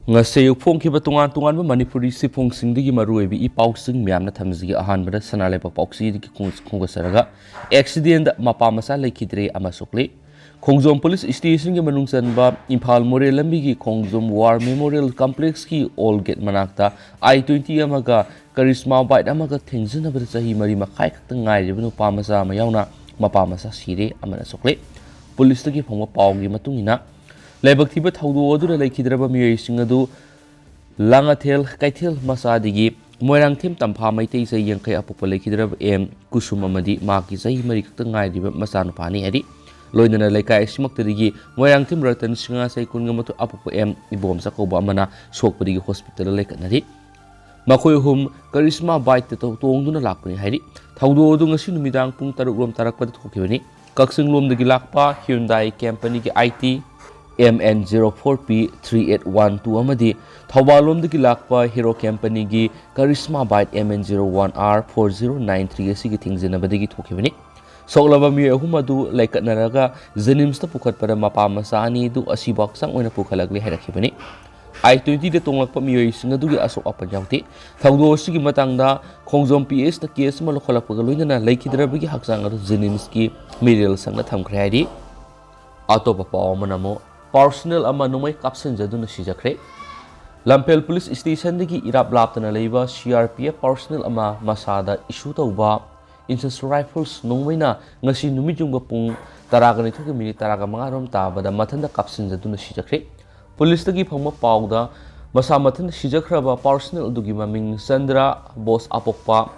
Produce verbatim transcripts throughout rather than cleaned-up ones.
ꯉꯁꯤ ꯑꯌꯨꯛ ꯐꯣꯡꯈꯤꯕ ꯇꯣꯉꯥꯟ ꯇꯣꯉꯥꯟꯕ ꯃꯅꯤꯄꯨꯔꯤ ꯁꯤꯐꯣꯡꯁꯤꯡꯗꯒꯤ ꯃꯔꯨꯑꯣꯏꯕ ꯏ ꯄꯥꯎꯁꯤꯡ ꯃꯌꯥꯝꯅ ꯊꯝꯖꯒꯦ꯫ ꯑꯍꯥꯟꯕꯗ ꯁꯅꯥ ꯂꯩꯕꯥꯛ ꯄꯥꯎꯆꯦꯗꯒꯤ ꯈꯣꯡ-, ꯈꯣꯡꯗꯥꯖꯔꯒ, ꯑꯦꯛꯁꯤꯗꯦꯟꯗ ꯃꯄꯥ ꯃꯆꯥ ꯂꯩꯈꯤꯗ꯭ꯔꯦ ꯑꯃ ꯁꯣꯛꯂꯦ꯫ ꯈꯣꯡꯖꯣꯝ ꯄꯨꯂꯤꯁ ꯁ꯭ꯇꯦꯁꯟꯒꯤ ꯃꯅꯨꯡ ꯆꯟꯕ ꯏꯝꯐꯥꯜ ꯃꯣꯔꯦ ꯂꯝꯕꯤꯒꯤ ꯈꯣꯡꯖꯣꯝ ꯋꯥꯔ ꯃꯦꯃꯣꯔꯤꯌꯦꯜ ꯀꯝꯄ꯭ꯂꯦꯛꯁꯀꯤ ꯑꯣꯜ ꯒꯦꯠ ꯃꯅꯥꯛꯇ ꯑꯥꯏ ꯇ꯭ꯋꯦꯟꯇꯤ ꯑꯃꯒ ꯀꯔꯤꯁꯃꯥ ꯕꯥꯏꯛ ꯑꯃꯒ ꯊꯦꯡꯖꯤꯟꯅꯕꯗ ꯆꯍꯤ ꯃꯔꯤ ꯃꯈꯥꯏ ꯈꯛꯇ ꯉꯥꯏꯔꯤꯕ ꯅꯨꯄꯥ ꯃꯆꯥ ꯑꯃ ꯌꯥꯎꯅ ꯃꯄꯥ ꯃꯆꯥ ꯁꯤꯔꯦ ꯑꯃꯅ ꯁꯣꯛꯂꯦ꯫ ꯄꯨꯂꯤꯁꯇꯒꯤ ꯐꯪꯕ ꯄꯥꯎꯒꯤ ꯃꯇꯨꯡ ꯏꯟꯅ, ꯂꯥꯏꯕꯛ ꯊꯤꯕ ꯊꯧꯗꯣꯛ ꯑꯗꯨꯗ ꯂꯩꯈꯤꯗ꯭ꯔꯕ ꯃꯤꯑꯣꯏꯁꯤꯡ ꯑꯗꯨ ꯂꯥꯡꯉꯊꯦꯜ ꯀꯩꯊꯦꯜ ꯃꯆꯥꯗꯒꯤ ꯃꯣꯏꯔꯥꯡꯊꯦꯝ ꯇꯝꯐꯥ ꯃꯩꯇꯩ ꯆꯍꯤ ꯌꯥꯡꯈꯩ ꯑꯄꯣꯛꯄ ꯂꯩꯈꯤꯗ꯭ꯔꯕ ꯑꯦꯝ ꯀꯨꯁꯨꯝ ꯑꯃꯗꯤ ꯃꯍꯥꯛꯀꯤ ꯆꯍꯤ ꯃꯔꯤ ꯈꯛꯇ ꯉꯥꯏꯔꯤꯕ ꯃꯆꯥꯅꯨꯄꯥꯅꯤ ꯍꯥꯏꯔꯤ꯫ ꯂꯣꯏꯅꯅ ꯂꯩꯀꯥꯏ ꯑꯁꯤꯃꯛꯇꯗꯒꯤ ꯃꯣꯏꯔꯥꯡꯊꯦꯝ ꯔꯇꯟ ꯁꯤꯡꯍ ꯆꯍꯤ ꯀꯨꯟꯒ ꯃꯥꯊꯣꯏ ꯑꯄꯣꯛꯄ ꯑꯦꯝ ꯏꯕꯣꯝꯆꯥ ꯀꯧꯕ ꯑꯃꯅ ꯁꯣꯛꯄꯗꯒꯤ ꯍꯣꯁꯄꯤꯇꯥꯜꯗ ꯂꯩꯈꯠꯅꯔꯤ꯫ ꯃꯈꯣꯏ ꯑꯍꯨꯝ ꯀꯔꯤꯁꯃꯥ ꯕꯥꯏꯛꯇ ꯇꯣ-, ꯇꯣꯡꯗꯨꯅ ꯂꯥꯛꯄꯅꯤ ꯍꯥꯏꯔꯤ꯫ ꯊꯧꯗꯣꯛ ꯑꯗꯨ ꯉꯁꯤ ꯅꯨꯃꯤꯗꯥꯡ ꯄꯨꯡ ꯇꯔꯨꯛ ꯔꯣꯝ ꯇꯥꯔꯛꯄꯗ ꯊꯣꯛꯈꯤꯕꯅꯤ꯫ ꯀꯛꯆꯤꯡ ꯂꯣꯝꯗꯒꯤ ꯂꯥꯛꯄ ꯍ꯭ꯌꯨꯟꯗꯥꯏ ꯀꯝꯄꯅꯤꯒꯤ I T M N zero four P three eight one two ꯑꯃꯗꯤ ꯊꯧꯕꯥꯜ ꯂꯣꯝꯗꯒꯤ ꯂꯥꯛꯄ ꯍꯤꯔꯣ ꯀꯝꯄꯅꯤꯒꯤ Karizma bike M N zero one R four zero nine three ꯑꯁꯤꯒꯤ ꯊꯦꯡꯖꯤꯟꯅꯕꯗꯒꯤ ꯊꯣꯛꯈꯤꯕꯅꯤ꯫ ꯁꯣꯛꯂꯕ ꯃꯤꯑꯣꯏ ꯑꯍꯨꯝ ꯑꯗꯨ ꯂꯩꯀꯠꯅꯔꯒ ꯖꯦꯅꯤꯝꯁꯇ ꯄꯨꯈꯠꯄꯗ ꯃꯄꯥ ꯃꯆꯥ ꯑꯅꯤ ꯑꯗꯨ ꯑꯁꯤꯕ ꯍꯛꯆꯥꯡ ꯑꯣꯏꯅ ꯄꯨꯈꯠꯂꯛꯂꯦ ꯍꯥꯏꯔꯛꯈꯤꯕꯅꯤ꯫ ꯑꯥꯏ ꯇ꯭ꯋꯦꯟꯇꯤꯗ ꯇꯣꯡꯂꯛꯄ ꯃꯤꯑꯣꯏꯁꯤꯡ ꯑꯗꯨꯒꯤ ꯑꯁꯣꯛ ꯑꯄꯟ ꯌꯥꯎꯗꯦ꯫ ꯊꯧꯗꯣꯛ ꯑꯁꯤꯒꯤ ꯃꯇꯥꯡꯗ ꯈꯣꯡꯖꯣꯝ ꯄꯤ ꯑꯦꯁꯇ ꯀꯦꯁ ꯑꯃ ꯂꯧꯈꯠꯂꯛꯄꯒ ꯂꯣꯏꯅꯅ ꯂꯩꯈꯤꯗ꯭ꯔꯕꯒꯤ ꯍꯛꯆꯥꯡ ꯑꯗꯨ ꯖꯦꯅꯤꯝꯁꯀꯤ ꯃꯤꯔꯦꯜ ꯁꯪꯗ ꯊꯝꯈ꯭ꯔꯦ ꯍꯥꯏꯔꯤ꯫ ꯑꯇꯣꯞꯄ ꯄꯥꯎ ꯑꯃꯅ ꯑꯃꯨꯛ ꯄꯥꯔꯁꯣꯅꯦꯜ ꯑꯃ ꯅꯣꯡꯃꯩ ꯀꯥꯞꯁꯤꯟꯖꯗꯨꯅ ꯁꯤꯖꯈ꯭ꯔꯦ꯫ ꯂꯝꯐꯦꯜ ꯄꯨꯂꯤꯁ ꯁ꯭ꯇꯦꯁꯟꯗꯒꯤ ꯏꯔꯥꯞ ꯂꯥꯞꯇꯅ ꯂꯩꯕ C R P F personal ꯑꯃ ꯃꯁꯥꯗ ꯏꯁꯨ ꯇꯧꯕ ꯏꯟꯁꯁ ꯔꯥꯏꯐꯜꯁ ꯅꯣꯡꯃꯩꯅ ꯉꯁꯤ ꯅꯨꯃꯤꯠ ꯌꯨꯡꯕ ꯄꯨꯡ ꯇꯔꯥꯒ ꯅꯤꯊꯣꯏꯒ ꯃꯤꯅꯤꯠ ꯇꯔꯥꯒ ꯃꯉꯥ ꯔꯣꯝ ꯇꯥꯕꯗ ꯃꯊꯟꯇ ꯀꯥꯞꯁꯤꯟꯖꯗꯨꯅ ꯁꯤꯖꯈ꯭ꯔꯦ꯫ ꯄꯨꯂꯤꯁꯇꯒꯤ ꯐꯪꯕ ꯄꯥꯎꯗ ꯃꯁꯥ ꯃꯊꯟꯇ ꯁꯤꯖꯈ꯭ꯔꯕ ꯄꯥꯔꯁꯣꯅꯦꯜ ꯑꯗꯨꯒꯤ ꯃꯃꯤꯡ ꯆꯟꯗ꯭ꯔ ꯕꯣꯁ ꯑꯄꯣꯛꯄ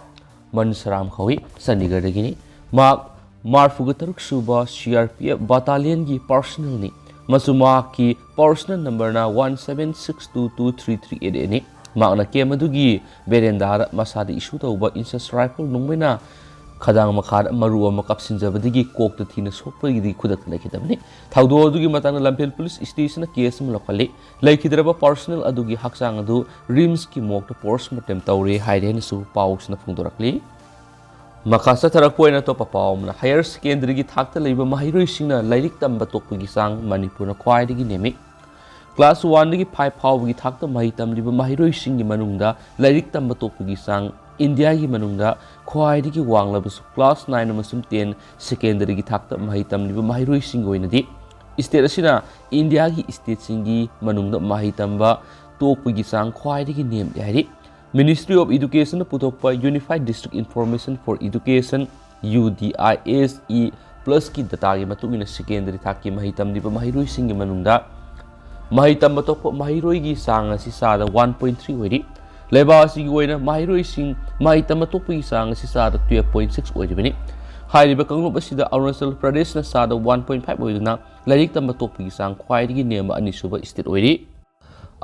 ꯃꯟꯁꯔꯥꯝ ꯀꯧꯏ, ꯆꯥꯟꯗꯤꯒꯔꯗꯒꯤꯅꯤ꯫ ꯃꯍꯥꯛ ꯃꯔꯐꯨꯒ ꯇꯔꯨꯛ ꯁꯨꯕ ꯁꯤ ꯑꯥꯔ ꯄꯤ ꯑꯦꯐ ꯕꯠꯇꯥꯂꯤꯌꯟꯒꯤ ꯄꯥꯔꯁꯣꯅꯦꯜꯅꯤ ꯑꯃꯁꯨꯡ ꯃꯍꯥꯛꯀꯤ ꯄꯥꯔꯁꯣꯅꯦꯜ ꯅꯝꯕꯔꯅ one seven six two two three three eight ꯑꯦꯠꯅꯤ꯫ ꯃꯍꯥꯛꯅ ꯀꯦꯝ ꯑꯗꯨꯒꯤ ꯕꯦꯔꯦꯟꯗꯥꯗ ꯃꯁꯥꯗ ꯏꯁꯨ ꯇꯧꯕ ꯏꯟꯁꯁ ꯔꯥꯏꯐꯜ ꯅꯣꯡꯃꯩꯅ ꯈꯗꯥꯡ ꯃꯈꯥꯗ ꯃꯔꯨ ꯑꯃ ꯀꯥꯞꯁꯤꯟꯖꯕꯗꯒꯤ ꯀꯣꯛꯇ ꯊꯤꯅ ꯁꯣꯛꯄꯗꯒꯤꯗꯤ ꯈꯨꯗꯛꯇ ꯂꯩꯈꯤꯗꯕꯅꯤ꯫ ꯊꯧꯗꯣꯛ ꯑꯗꯨꯒꯤ ꯃꯇꯥꯡꯗ ꯂꯝꯐꯦꯜ ꯄꯨꯂꯤꯁ ꯁ꯭ꯇꯦꯁꯟꯅ ꯀꯦꯁ ꯑꯃ ꯂꯧꯈꯠꯂꯤ꯫ ꯂꯩꯈꯤꯗ꯭ꯔꯕ ꯄꯥꯔꯁꯣꯅꯦꯜ ꯑꯗꯨꯒꯤ ꯍꯛꯆꯥꯡ ꯑꯗꯨ ꯔꯤꯝꯁꯀꯤ ꯃꯣꯔꯒꯇ ꯄꯣꯁꯃꯣꯔꯇꯦꯝ ꯇꯧꯔꯦ ꯍꯥꯏꯔꯦ ꯍꯥꯏꯅꯁꯨ ꯄꯥꯎꯁꯤꯅ ꯐꯣꯡꯗꯣꯔꯛꯂꯤ꯫ ꯃꯈꯥ ꯆꯠꯊꯔꯛꯄ ꯑꯣꯏꯅ ꯑꯇꯣꯞꯄ ꯄꯥꯎ ꯑꯃꯅ, ꯍꯥꯌꯔ ꯁꯦꯀꯦꯟꯗꯔꯤꯒꯤ ꯊꯥꯛꯇ ꯂꯩꯕ ꯃꯍꯩꯔꯣꯏꯁꯤꯡꯅ ꯂꯥꯏꯔꯤꯛ ꯇꯝꯕ ꯇꯣꯛꯄꯒꯤ ꯆꯥꯡ ꯃꯅꯤꯄꯨꯔꯅ ꯈ꯭ꯋꯥꯏꯗꯒꯤ ꯅꯦꯝꯃꯤ꯫ Class one ꯗꯒꯤ five ꯐꯥꯎꯕꯒꯤ ꯊꯥꯛꯇ ꯃꯍꯩ ꯇꯝꯂꯤꯕ ꯃꯍꯩꯔꯣꯏꯁꯤꯡꯒꯤ ꯃꯅꯨꯡꯗ ꯂꯥꯏꯔꯤꯛ ꯇꯝꯕ ꯇꯣꯛꯄꯒꯤ ꯆꯥꯡ ꯏꯟꯗꯤꯌꯥꯒꯤ ꯃꯅꯨꯡꯗ ꯈ꯭ꯋꯥꯏꯗꯒꯤ ꯋꯥꯡꯂꯕꯁꯨ class nine ꯑꯃꯁꯨꯡ ten secondary ꯒꯤ ꯊꯥꯛꯇ ꯃꯍꯩ ꯇꯝꯂꯤꯕ ꯃꯍꯩꯔꯣꯏꯁꯤꯡꯒꯤ ꯑꯣꯏꯅꯗꯤ state ꯑꯁꯤꯅ ꯏꯟꯗꯤꯌꯥꯒꯤ stateꯁꯤꯡꯒꯤ ꯃꯅꯨꯡꯗ ꯃꯍꯩ ꯇꯝꯕ ꯇꯣꯛꯄꯒꯤ ꯆꯥꯡ ꯈ꯭ꯋꯥꯏꯗꯒꯤ ꯅꯦꯝꯂꯤ ꯍꯥꯏꯔꯤ꯫ Ministry of Educationꯅ ꯄꯨꯊꯣꯛꯄ Unified District Information for Education, UDISE Plusꯀꯤ dataꯒꯤ ꯃꯇꯨꯡ ꯏꯟꯅ secondary ꯊꯥꯛꯀꯤ ꯃꯍꯩ ꯇꯝꯂꯤꯕ ꯃꯍꯩꯔꯣꯏꯁꯤꯡꯒꯤ ꯃꯅꯨꯡꯗ ꯃꯍꯩ ꯇꯝꯕ ꯇꯣꯛꯄ ꯃꯍꯩꯔꯣꯏꯒꯤ ꯆꯥꯡ ꯑꯁꯤ ꯆꯥꯗ one point three ꯑꯣꯏꯔꯤ꯫ ꯂꯩꯕꯥꯛ ꯑꯁꯤꯒꯤ ꯑꯣꯏꯅ ꯃꯍꯩꯔꯣꯏꯁꯤꯡ ꯃꯍꯩ ꯇꯝꯕ ꯇꯣꯛꯄꯒꯤ ꯆꯥꯡ ꯑꯁꯤ ꯆꯥꯗ twelve point six ꯑꯣꯏꯔꯤꯕꯅꯤ꯫ ꯍꯥꯏꯔꯤꯕ ꯀꯥꯡꯂꯨꯞ ꯑꯁꯤꯗ ꯑꯔꯨꯅꯥꯆꯜ ꯄ꯭ꯔꯗꯦꯁꯅ ꯆꯥꯗ one point five ꯑꯣꯏꯗꯨꯅ ꯂꯥꯏꯔꯤꯛ ꯇꯝꯕ ꯇꯣꯛꯄꯒꯤ ꯆꯥꯡ ꯈ꯭ꯋꯥꯏꯗꯒꯤ ꯅꯦꯝꯕ ꯑꯅꯤꯁꯨꯕ state ꯑꯣꯏꯔꯤ꯫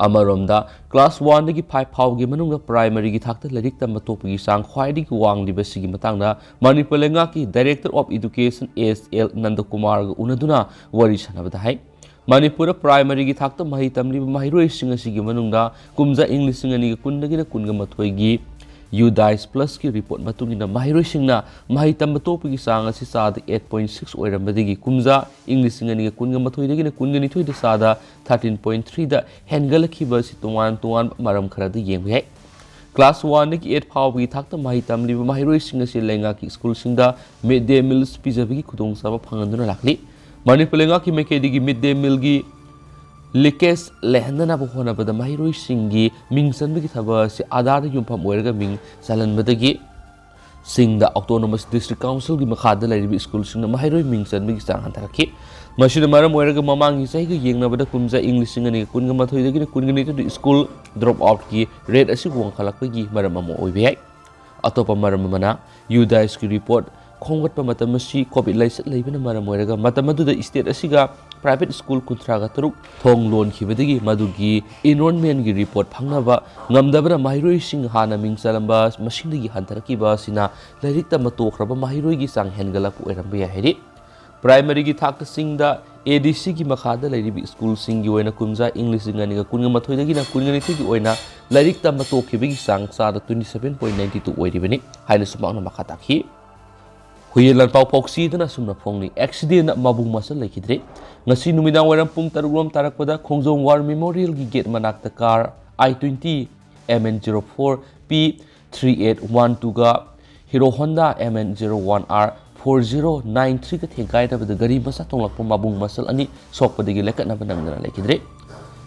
ꯑꯃꯔꯣꯝꯗ, class one ꯗꯒꯤ five ꯐꯥꯎꯒꯤ ꯃꯅꯨꯡꯗ primaryꯒꯤ ꯊꯥꯛꯇ ꯂꯥꯏꯔꯤꯛ ꯇꯝꯕ ꯇꯣꯛꯄꯒꯤ ꯆꯥꯡ ꯈ꯭ꯋꯥꯏꯗꯒꯤ ꯋꯥꯡꯂꯤꯕꯁꯤꯒꯤ ꯃꯇꯥꯡꯗ ꯃꯅꯤꯄꯨꯔ ꯂꯩꯉꯥꯛꯀꯤ Director of Education S L ꯅꯟꯗꯀꯨꯃꯥꯔꯒ ꯎꯅꯗꯨꯅ ꯋꯥꯔꯤ ꯁꯥꯟꯅꯕꯗ ꯍꯥꯏ꯫ ꯃꯅꯤꯄꯨꯔꯗ primaryꯒꯤ ꯊꯥꯛꯇ ꯃꯍꯩ ꯇꯝꯂꯤꯕ ꯃꯍꯩꯔꯣꯏꯁꯤꯡ ꯑꯁꯤꯒꯤ ꯃꯅꯨꯡꯗ ꯀꯨꯝꯖꯥ ꯏꯪ ꯂꯤꯁꯤꯡ ꯑꯅꯤꯒ ꯀꯨꯟꯗꯒꯤꯅ ꯀꯨꯟꯒ ꯃꯥꯊꯣꯏꯒꯤ UDISE Plusꯀꯤ report ꯃꯇꯨꯡ ꯏꯟꯅ ꯃꯍꯩꯔꯣꯏꯁꯤꯡꯅ ꯃꯍꯩ ꯇꯝꯕ ꯇꯣꯛꯄꯒꯤ ꯆꯥꯡ ꯑꯁꯤ ꯆꯥꯗ eight point six ꯑꯣꯏꯔꯝꯕꯗꯒꯤ ꯀꯨꯝꯖꯥ ꯏꯪ ꯂꯤꯁꯤꯡ ꯑꯅꯤꯒ ꯀꯨꯟꯒ ꯃꯥꯊꯣꯏꯗꯒꯤꯅ ꯀꯨꯟꯒ ꯅꯤꯊꯣꯏꯗ ꯆꯥꯗ thirteen point threeꯗ ꯍꯦꯟꯒꯠꯂꯛꯈꯤꯕ ꯑꯁꯤ ꯇꯣꯉꯥꯟ ꯇꯣꯉꯥꯟꯕ ꯃꯔꯝ ꯈꯔꯗ ꯌꯦꯡꯕ ꯌꯥꯏ꯫ Class one ꯗꯒꯤ eight ꯐꯥꯎꯕꯒꯤ ꯊꯥꯛꯇ ꯃꯍꯩ ꯇꯝꯂꯤꯕ ꯃꯍꯩꯔꯣꯏꯁꯤꯡ ꯑꯁꯤ ꯂꯩꯉꯥꯛꯀꯤ ꯁ꯭ꯀꯨꯜꯁꯤꯡꯗ mid day meals ꯄꯤꯖꯕꯒꯤ ꯈꯨꯗꯣꯡꯆꯥꯕ ꯐꯪꯍꯟꯗꯨꯅ ꯂꯥꯛꯂꯤ꯫ ꯃꯅꯤꯄꯨꯔ ꯂꯩꯉꯥꯛꯀꯤ ꯃꯥꯏꯀꯩꯗꯒꯤ mid day mealꯒꯤ leakage ꯂꯩꯍꯟꯗꯅꯕ ꯍꯣꯠꯅꯕꯗ ꯃꯍꯩꯔꯣꯏꯁꯤꯡꯒꯤ ꯃꯤꯡ ꯆꯟꯕꯒꯤ ꯊꯕꯛ ꯑꯁꯤ ꯑꯥꯙꯥꯔꯗ ꯌꯨꯝꯐꯝ ꯑꯣꯏꯔꯒ ꯃꯤꯡ ꯆꯜꯍꯟꯕꯗꯒꯤ ꯆꯤꯡꯗ Autonomous District Councilꯒꯤ ꯃꯈꯥꯗ ꯂꯩꯔꯤꯕ ꯁ꯭ꯀꯨꯜꯁꯤꯡꯅ ꯃꯍꯩꯔꯣꯏ ꯃꯤꯡ ꯆꯟꯕꯒꯤ ꯆꯥꯡ ꯍꯟꯊꯔꯛꯈꯤ꯫ ꯃꯁꯤꯅ ꯃꯔꯝ ꯑꯣꯏꯔꯒ ꯃꯃꯥꯡꯒꯤ ꯆꯍꯤꯒ ꯌꯦꯡꯅꯕꯗ ꯀꯨꯝꯖꯥ ꯏꯪ ꯂꯤꯁꯤꯡ ꯑꯅꯤꯒ ꯀꯨꯟꯒ ꯃꯥꯊꯣꯏꯗꯒꯤꯅ ꯀꯨꯟꯒ ꯅꯤꯊꯣꯏꯗ ꯁ꯭ꯀꯨꯜ drop outꯀꯤ rate ꯑꯁꯤ ꯋꯥꯡꯈꯠꯂꯛꯄꯒꯤ ꯃꯔꯝ ꯑꯃ ꯑꯣꯏꯕ ꯌꯥꯏ꯫ ꯑꯇꯣꯞꯄ ꯃꯔꯝ ꯑꯃꯅ UDISEꯀꯤ report ꯈꯣꯝꯒꯠꯄ ꯃꯇꯝ ꯑꯁꯤ COVID ꯂꯥꯏꯆꯠ ꯂꯩꯕꯅ ꯃꯔꯝ ꯑꯣꯏꯔꯒ ꯃꯇꯝ ꯑꯗꯨꯗ state ꯑꯁꯤꯒ private ꯁ꯭ꯀꯨꯜ ꯀꯨꯟꯊ꯭ꯔꯥꯒ ꯇꯔꯨꯛ ꯊꯣꯡ ꯂꯣꯟꯈꯤꯕꯗꯒꯤ ꯃꯗꯨꯒꯤ enrollmentꯀꯤ report ꯐꯪꯅꯕ ꯉꯝꯗꯕꯅ ꯃꯍꯩꯔꯣꯏꯁꯤꯡ ꯍꯥꯟꯅ ꯃꯤꯡ ꯆꯜꯂꯝꯕ ꯃꯁꯤꯡꯗꯒꯤ ꯍꯟꯊꯔꯛꯈꯤꯕ ꯑꯁꯤꯅ ꯂꯥꯏꯔꯤꯛ ꯇꯝꯕ ꯇꯣꯛꯈ꯭ꯔꯕ ꯃꯍꯩꯔꯣꯏꯒꯤ ꯆꯥꯡ ꯍꯦꯟꯒꯠꯂꯛꯄ ꯑꯣꯏꯔꯝꯕ ꯌꯥꯏ ꯍꯥꯏꯔꯤ꯫ Primaryꯒꯤ ꯊꯥꯛꯇꯁꯤꯡꯗ ADCꯒꯤ ꯃꯈꯥꯗ ꯂꯩꯔꯤꯕ ꯁ꯭ꯀꯨꯜꯁꯤꯡꯒꯤ ꯑꯣꯏꯅ ꯀꯨꯝꯖꯥ ꯏꯪ ꯂꯤꯁꯤꯡ ꯑꯅꯤꯒ ꯀꯨꯟꯒ ꯃꯥꯊꯣꯏꯗꯒꯤꯅ ꯀꯨꯟꯒ ꯅꯤꯊꯣꯏꯒꯤ ꯑꯣꯏꯅ ꯂꯥꯏꯔꯤꯛ ꯇꯝꯕ ꯇꯣꯛꯈꯤꯕꯒꯤ ꯆꯥꯡ ꯆꯥꯗ twenty seven point nine two ꯑꯣꯏꯔꯤꯕꯅꯤ ꯍꯥꯏꯅꯁꯨ ꯃꯍꯥꯛꯅ ꯃꯈꯥ ꯇꯥꯈꯤ꯫ ꯍꯨꯏꯌꯦꯟ ꯂꯥꯟꯄꯥꯎ ꯄꯥꯎꯆꯦꯗꯅ ꯑꯁꯨꯝꯅ ꯐꯣꯡꯂꯤ꯫ ꯑꯦꯛꯁꯤꯗꯦꯟꯅ ꯃꯕꯨꯡ ꯃꯁꯜ ꯂꯩꯈꯤꯗ꯭ꯔꯦ꯫ ꯉꯁꯤ ꯅꯨꯃꯤꯗꯥꯡ ꯋꯥꯏꯔꯝ ꯄꯨꯡ ꯇꯔꯨꯛ ꯔꯣꯝ ꯇꯥꯔꯛꯄꯗ ꯈꯣꯡꯖꯣꯝ ꯋꯥꯔ ꯃꯦꯃꯣꯔꯤꯌꯦꯜꯒꯤ ꯒꯦꯠ ꯃꯅꯥꯛꯇ car I twenty M N zero four P three eight one two ꯒ Hero Honda M N zero one R four zero nine three ꯒ ꯊꯦꯡꯒꯥꯏꯅꯕꯗ ꯒꯥꯔꯤ ꯃꯆꯥ ꯇꯣꯡꯂꯛꯄ ꯃꯕꯨꯡ ꯃꯁꯜ ꯑꯅꯤ ꯁꯣꯛꯄꯗꯒꯤ ꯂꯩꯈꯠꯅꯕ ꯅꯪꯗꯅ ꯂꯩꯈꯤꯗ꯭ꯔꯦ꯫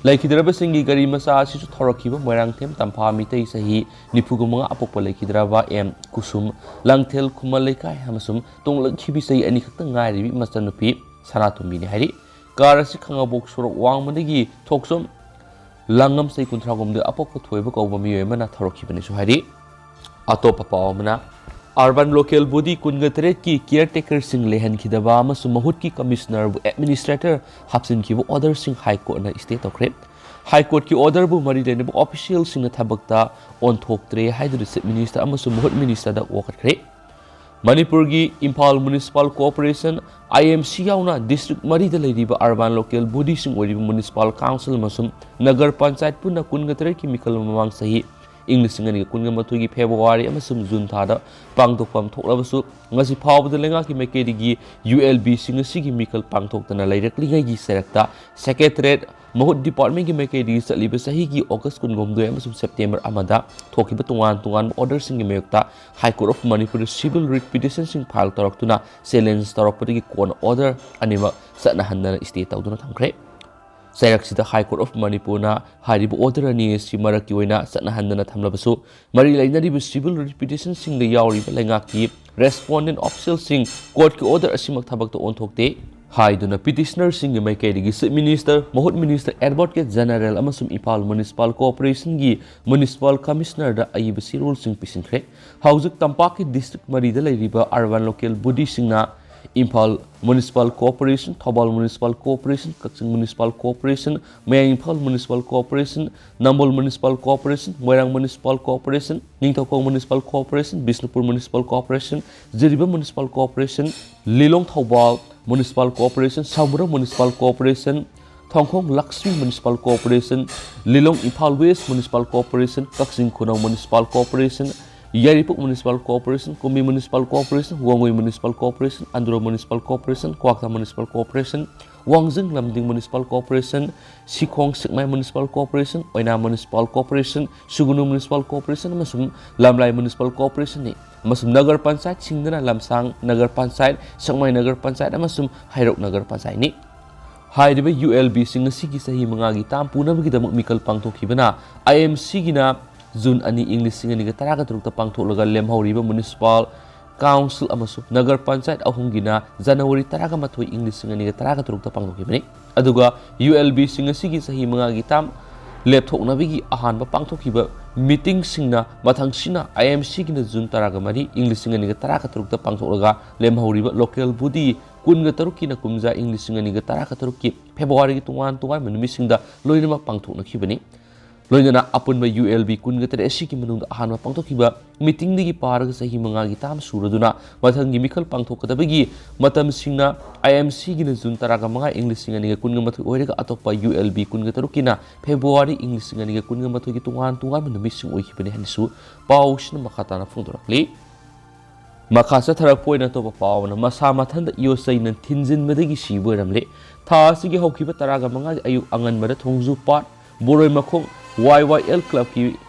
ꯂꯩꯈꯤꯗ꯭ꯔꯕꯁꯤꯡꯒꯤ ꯒꯥꯔꯤ ꯃꯆꯥ ꯑꯁꯤꯁꯨ ꯊꯧꯔꯛꯈꯤꯕ ꯃꯣꯏꯔꯥꯡꯊꯦꯝ ꯇꯝꯐꯥ ꯃꯤꯇꯩ ꯆꯍꯤ ꯅꯤꯐꯨꯒ ꯃꯉꯥ ꯑꯄꯣꯛꯄ ꯂꯩꯈꯤꯗ꯭ꯔꯕ ꯑꯦꯝ ꯀꯨꯁꯨꯝ, ꯂꯥꯡꯊꯦꯜ ꯈꯨꯃꯟ ꯂꯩꯀꯥꯏ ꯑꯃꯁꯨꯡ ꯇꯣꯡꯂꯛꯈꯤꯕꯤ ꯆꯍꯤ ꯑꯅꯤꯈꯛꯇ ꯉꯥꯏꯔꯤꯕꯤ ꯃꯆꯟꯅꯨꯄꯤ ꯁꯅꯥꯇꯣꯝꯕꯤꯅꯤ ꯍꯥꯏꯔꯤ꯫ ꯀꯥꯔ ꯑꯁꯤ ꯈꯥꯉꯕꯣꯛ ꯁꯣꯔꯣꯛ ꯋꯥꯡꯃꯗꯒꯤ ꯊꯣꯛꯆꯣꯝ ꯂꯥꯡꯉꯝ ꯆꯍꯤ ꯀꯨꯟꯊ꯭ꯔꯥꯍꯨꯝꯗꯣꯏ ꯑꯄꯣꯛꯄ ꯊꯣꯏꯕ ꯀꯧꯕ ꯃꯤꯑꯣꯏ ꯑꯃꯅ ꯊꯧꯔꯛꯈꯤꯕꯅꯤꯁꯨ ꯍꯥꯏꯔꯤ꯫ ꯑꯇꯣꯞꯄ ꯄꯥꯎ ꯑꯃꯅ, ꯑꯔꯕꯥꯟ ꯂꯣꯀꯦꯜ ꯕꯣꯗꯤ ꯀꯨꯟꯒ ꯇꯔꯦꯠꯀꯤ ꯀꯤꯌꯔ ꯇꯦꯀꯔꯁꯤꯡ ꯂꯩꯍꯟꯈꯤꯗꯕ ꯑꯃꯁꯨꯡ ꯃꯍꯨꯠꯀꯤ ꯀꯃꯤꯁꯅꯔꯕꯨ ꯑꯦꯗꯃꯤꯅꯤꯁꯇ꯭ꯔꯦꯇꯔ ꯍꯥꯞꯆꯤꯟꯈꯤꯕ ꯑꯣꯔꯗꯔꯁꯤꯡ ꯍꯥꯏ ꯀꯣꯔꯠꯅ ꯁ꯭ꯇꯦ ꯇꯧꯈ꯭ꯔꯦ꯫ ꯍꯥꯏ ꯀꯣꯔꯠꯀꯤ ꯑꯣꯔꯗꯔꯕꯨ ꯃꯔꯤ ꯂꯩꯅꯕ ꯑꯣꯐꯤꯁꯤꯌꯦꯜꯁꯤꯡꯅ ꯊꯕꯛꯇ ꯑꯣꯟꯊꯣꯛꯇ꯭ꯔꯦ ꯍꯥꯏꯗꯨꯅ ꯆꯤꯐ ꯃꯤꯅꯤꯁꯇꯔ ꯑꯃꯁꯨꯡ ꯃꯍꯨꯠ ꯃꯤꯅꯤꯁꯇꯔꯗ ꯋꯥꯀꯠꯈ꯭ꯔꯦ꯫ ꯃꯅꯤꯄꯨꯔꯒꯤ Imphal municipal corporation, I M C ꯌꯥꯎꯅ ꯗꯤꯁꯇ꯭ꯔꯤꯛ ꯃꯔꯤꯗ ꯂꯩꯔꯤꯕ ꯑꯔꯕꯥꯟ ꯂꯣꯀꯦꯜ ꯕꯣꯗꯤꯁꯤꯡ ꯑꯣꯏꯔꯤꯕ ꯃ꯭ꯌꯨꯅꯤꯁꯤꯄꯥꯜ ꯀꯥꯎꯟꯁꯤꯜ ꯑꯃꯁꯨꯡ ꯅꯒꯔ ꯄꯟꯆꯥꯌꯠ ꯄꯨꯟꯅ ꯀꯨꯟꯒ ꯇꯔꯦꯠꯀꯤ ꯃꯤꯈꯜ ꯃꯃꯥꯡ ꯆꯍꯤ ꯏꯪ ꯂꯤꯁꯤꯡ ꯑꯅꯤꯒ ꯀꯨꯟꯒ ꯃꯥꯊꯣꯏꯒꯤ ꯐꯦꯕ꯭ꯔꯨꯋꯥꯔꯤ ꯑꯃꯁꯨꯡ ꯖꯨꯟ ꯊꯥꯗ ꯄꯥꯡꯊꯣꯛꯐꯝ ꯊꯣꯛꯂꯕꯁꯨ, ꯉꯁꯤ ꯐꯥꯎꯕꯗ ꯂꯩꯉꯥꯛꯀꯤ ꯃꯥꯏꯀꯩꯗꯒꯤ U L B ꯁꯤꯡ ꯑꯁꯤꯒꯤ ꯃꯤꯈꯜ ꯄꯥꯡꯊꯣꯛꯇꯅ ꯂꯩꯔꯛꯂꯤꯉꯩꯒꯤ ꯆꯩꯔꯛꯇ ꯁꯦꯀ꯭ꯔꯦꯇꯔꯤꯌꯦꯠ ꯃꯍꯨꯠ ꯗꯤꯄꯥꯔꯠꯃꯦꯟꯒꯤ ꯃꯥꯏꯀꯩꯗꯒꯤ ꯆꯠꯂꯤꯕ ꯆꯍꯤꯒꯤ ꯑꯣꯒꯁ ꯀꯨꯟꯍꯨꯝꯗꯣꯏ ꯑꯃꯁꯨꯡ ꯁꯦꯞꯇꯦꯝꯕꯔ ꯑꯃꯗ ꯊꯣꯛꯈꯤꯕ ꯇꯣꯉꯥꯟ ꯇꯣꯉꯥꯟꯕ ꯑꯣꯔꯗꯔꯁꯤꯡꯒꯤ ꯃꯥꯌꯣꯛꯇ High Court of Manipur the civil writ petitionꯁꯤꯡ file ꯇꯧꯔꯛꯇꯨꯅ challenge ꯇꯧꯔꯛꯄꯗꯒꯤ ꯀꯣꯟꯅ ꯑꯣꯔꯗꯔ ꯑꯅꯤꯃꯛ ꯆꯠꯅꯍꯟꯗꯅ stay ꯇꯧꯗꯨꯅ ꯊꯝꯈ꯭ꯔꯦ꯫ ꯆꯩꯔꯛꯁꯤꯗ High Court of Manipurꯅ ꯍꯥꯏꯔꯤꯕ ꯑꯣꯔꯗꯔ ꯑꯅꯤ ꯑꯁꯤ ꯃꯔꯛꯀꯤ ꯑꯣꯏꯅ ꯆꯠꯅꯍꯟꯗꯅ ꯊꯝꯂꯕꯁꯨ, ꯃꯔꯤ ꯂꯩꯅꯔꯤꯕ civil writ petitionꯁꯤꯡꯗ ꯌꯥꯎꯔꯤꯕ ꯂꯩꯉꯥꯛꯀꯤ respondent officialꯁꯤꯡ ꯀꯣꯔꯠꯀꯤ ꯑꯣꯔꯗꯔ ꯑꯁꯤꯃꯛ ꯊꯕꯛꯇ ꯑꯣꯟꯊꯣꯛꯇꯦ ꯍꯥꯏꯗꯨꯅ petitionerꯁꯤꯡꯒꯤ ꯃꯥꯏꯀꯩꯗꯒꯤ Chief Minister, ꯃꯍꯨꯠ Minister, Advocate General ꯑꯃꯁꯨꯡ ꯏꯝꯐꯥꯜ Municipal Corporationꯒꯤ Municipal Commissionerꯗ ꯑꯏꯕ ꯆꯦꯔꯣꯜꯁꯤꯡ ꯄꯤꯁꯤꯟꯈ꯭ꯔꯦ꯫ ꯍꯧꯖꯤꯛ ꯇꯝꯄꯥꯛꯀꯤ district ꯃꯔꯤꯗ ꯂꯩꯔꯤꯕ urban local bodyꯁꯤꯡꯅ Imphal Municipal Corporation, Thoubal Municipal Corporation, ꯀꯛꯆꯤꯡ Municipal Corporation, ꯃꯌꯥꯡ ꯏꯝꯐꯥꯜ Municipal Corporation, ꯅꯝꯕꯣꯜ Municipal Corporation, ꯃꯣꯏꯔꯥꯡ Municipal Corporation, Ningthoukhong Municipal Corporation, Bishnupur Municipal Corporation, Jiribam Municipal Corporation, ꯂꯤꯂꯣꯡ Thoubal Municipal Corporation, ꯁꯃꯨꯔꯥ Municipal Corporation, ꯊꯣꯡꯈꯣꯡ Lakshmi Municipal Corporation, ꯂꯤꯂꯣꯡ Imphal West Municipal Corporation, ꯀꯛꯆꯤꯡ ꯈꯨꯅꯧ Municipal Corporation, ꯌꯥꯏꯔꯤꯄꯣꯛ Municipal Corporation, ꯀꯨꯝꯕꯤ Municipal Corporation, ꯋꯥꯡꯉꯨ Municipal Corporation, Andro Municipal Corporation, ꯀ꯭ꯋꯥꯛꯇꯥ Municipal Corporation, ꯋꯥꯡꯖꯤꯡ ꯂꯝꯗꯤꯡ Municipal Corporation, Sikhong ꯁꯦꯛꯃꯥꯏ Municipal Corporation, ꯑꯣꯏꯅꯥꯝ Municipal Corporation, ꯁꯨꯒꯨꯅꯨ Municipal Corporation ꯑꯃꯁꯨꯡ ꯂꯝꯂꯥꯏ Municipal Corporation ꯅꯤ꯫ ꯑꯃꯁꯨꯡ ꯅꯒꯔ ꯄꯟꯆꯥꯌꯠꯁꯤꯡꯗꯅ ꯂꯝꯁꯥꯡ ꯅꯒꯔ ꯄꯟꯆꯥꯌꯠ, ꯁꯦꯛꯃꯥꯏ ꯅꯒꯔ ꯄꯟꯆꯥꯌꯠ ꯑꯃꯁꯨꯡ ꯍꯩꯔꯣꯛ ꯅꯒꯔ ꯄꯟꯆꯥꯌꯠꯅꯤ꯫ ꯍꯥꯏꯔꯤꯕ ULBꯁꯤꯡ ꯑꯁꯤꯒꯤ ꯆꯍꯤ ꯃꯉꯥꯒꯤ ꯇꯥꯝ ꯄꯨꯅꯕꯒꯤꯗꯃꯛ ꯃꯤꯈꯜ ꯄꯥꯡꯊꯣꯛꯈꯤꯕꯅ IMCꯒꯤꯅ ꯖꯨꯟ ꯑꯅꯤ, ꯏꯪ ꯂꯤꯁꯤꯡ ꯑꯅꯤꯒ ꯇꯔꯥꯒ ꯇꯔꯨꯛꯇ ꯄꯥꯡꯊꯣꯛꯂꯒ ꯂꯦꯝꯍꯧꯔꯤꯕ Municipal Council ꯑꯃꯁꯨꯡ ꯅꯒꯔ ꯄꯟꯆꯥꯌꯠ ꯑꯍꯨꯝꯒꯤꯅ ꯖꯅꯋꯥꯔꯤ ꯇꯔꯥꯒ ꯃꯥꯊꯣꯏ, ꯏꯪ ꯂꯤꯁꯤꯡ ꯑꯅꯤꯒ ꯇꯔꯥꯒ ꯇꯔꯨꯛꯇ ꯄꯥꯡꯊꯣꯛꯈꯤꯕꯅꯤ꯫ ꯑꯗꯨꯒ ULBꯁꯤꯡ ꯑꯁꯤꯒꯤ ꯆꯍꯤ ꯃꯉꯥꯒꯤ ꯇꯥꯝ ꯂꯦꯞꯊꯣꯛꯅꯕꯒꯤ ꯑꯍꯥꯟꯕ ꯄꯥꯡꯊꯣꯛꯈꯤꯕ meetingꯁꯤꯡꯅ ꯃꯊꯪꯁꯤꯅ IMCꯒꯤꯅ ꯖꯨꯟ ꯇꯔꯥꯒ ꯃꯔꯤ, ꯏꯪ ꯂꯤꯁꯤꯡ ꯑꯅꯤꯒ ꯇꯔꯥꯒ ꯇꯔꯨꯛꯇ ꯄꯥꯡꯊꯣꯛꯂꯒ ꯂꯦꯝꯍꯧꯔꯤꯕ local body ꯀꯨꯟꯒ ꯇꯔꯨꯛꯀꯤꯅ ꯀꯨꯝꯖꯥ, ꯏꯪ ꯂꯤꯁꯤꯡ ꯑꯅꯤꯒ ꯇꯔꯥꯒ ꯇꯔꯨꯛꯀꯤ ꯐꯦꯕ꯭ꯔꯨꯋꯥꯔꯤꯒꯤ ꯇꯣꯉꯥꯟ ꯇꯣꯉꯥꯟꯕ ꯅꯨꯃꯤꯠꯁꯤꯡꯗ ꯂꯣꯏꯅꯃꯛ ꯄꯥꯡꯊꯣꯛꯅꯈꯤꯕꯅꯤ꯫ ꯂꯣꯏꯅꯅ ꯑꯄꯨꯟꯕ ULB ꯀꯨꯟꯒ ꯇꯔꯦꯠ ꯑꯁꯤꯒꯤ ꯃꯅꯨꯡꯗ ꯑꯍꯥꯟꯕ ꯄꯥꯡꯊꯣꯛꯈꯤꯕ meetingꯗꯒꯤ ꯄꯥꯔꯒ ꯆꯍꯤ ꯃꯉꯥꯒꯤ ꯇꯥꯝ ꯁꯨꯔꯗꯨꯅ ꯃꯊꯪꯒꯤ ꯃꯤꯈꯜ ꯄꯥꯡꯊꯣꯛꯀꯗꯕꯒꯤ ꯃꯇꯝꯁꯤꯡꯅ IMCꯒꯤꯅ ꯖꯨꯟ ꯇꯔꯥꯒ ꯃꯉꯥ, ꯏꯪ ꯂꯤꯁꯤꯡ ꯑꯅꯤꯒ ꯀꯨꯟꯒ ꯃꯥꯊꯣꯏ ꯑꯣꯏꯔꯒ ꯑꯇꯣꯞꯄ ULB ꯀꯨꯟꯒ ꯇꯔꯨꯛꯀꯤꯅ ꯐꯦꯕ꯭ꯔꯨꯋꯥꯔꯤ, ꯏꯪ ꯂꯤꯁꯤꯡ ꯑꯅꯤꯒ ꯀꯨꯟꯒ ꯃꯥꯊꯣꯏꯒꯤ ꯇꯣꯉꯥꯟ ꯇꯣꯉꯥꯟꯕ ꯅꯨꯃꯤꯠꯁꯤꯡ ꯑꯣꯏꯈꯤꯕꯅꯤ ꯍꯥꯏꯅꯁꯨ ꯄꯥꯎꯁꯤꯅ ꯃꯈꯥ ꯇꯥꯅ ꯐꯣꯡꯗꯣꯔꯛꯂꯤ꯫ ꯃꯈꯥ ꯆꯠꯊꯔꯛꯄ ꯑꯣꯏꯅ ꯑꯇꯣꯞꯄ ꯄꯥꯎ ꯑꯃꯅ, ꯃꯁꯥ ꯃꯊꯟꯇ ꯌꯣꯠꯆꯩꯅ ꯊꯤꯟꯖꯤꯟꯕꯗꯒꯤ ꯁꯤꯕ ꯑꯣꯏꯔꯝꯂꯦ꯫ ꯊꯥ ꯑꯁꯤꯒꯤ ꯍꯧꯈꯤꯕ ꯇꯔꯥꯒ ꯃꯉꯥꯒꯤ ꯑꯌꯨꯛ ꯑꯉꯟꯕꯗ ꯊꯣꯡꯖꯨ ꯄꯥꯠ ꯕꯣꯔꯣꯏ ꯃꯈꯣꯡ YYL clubꯀꯤ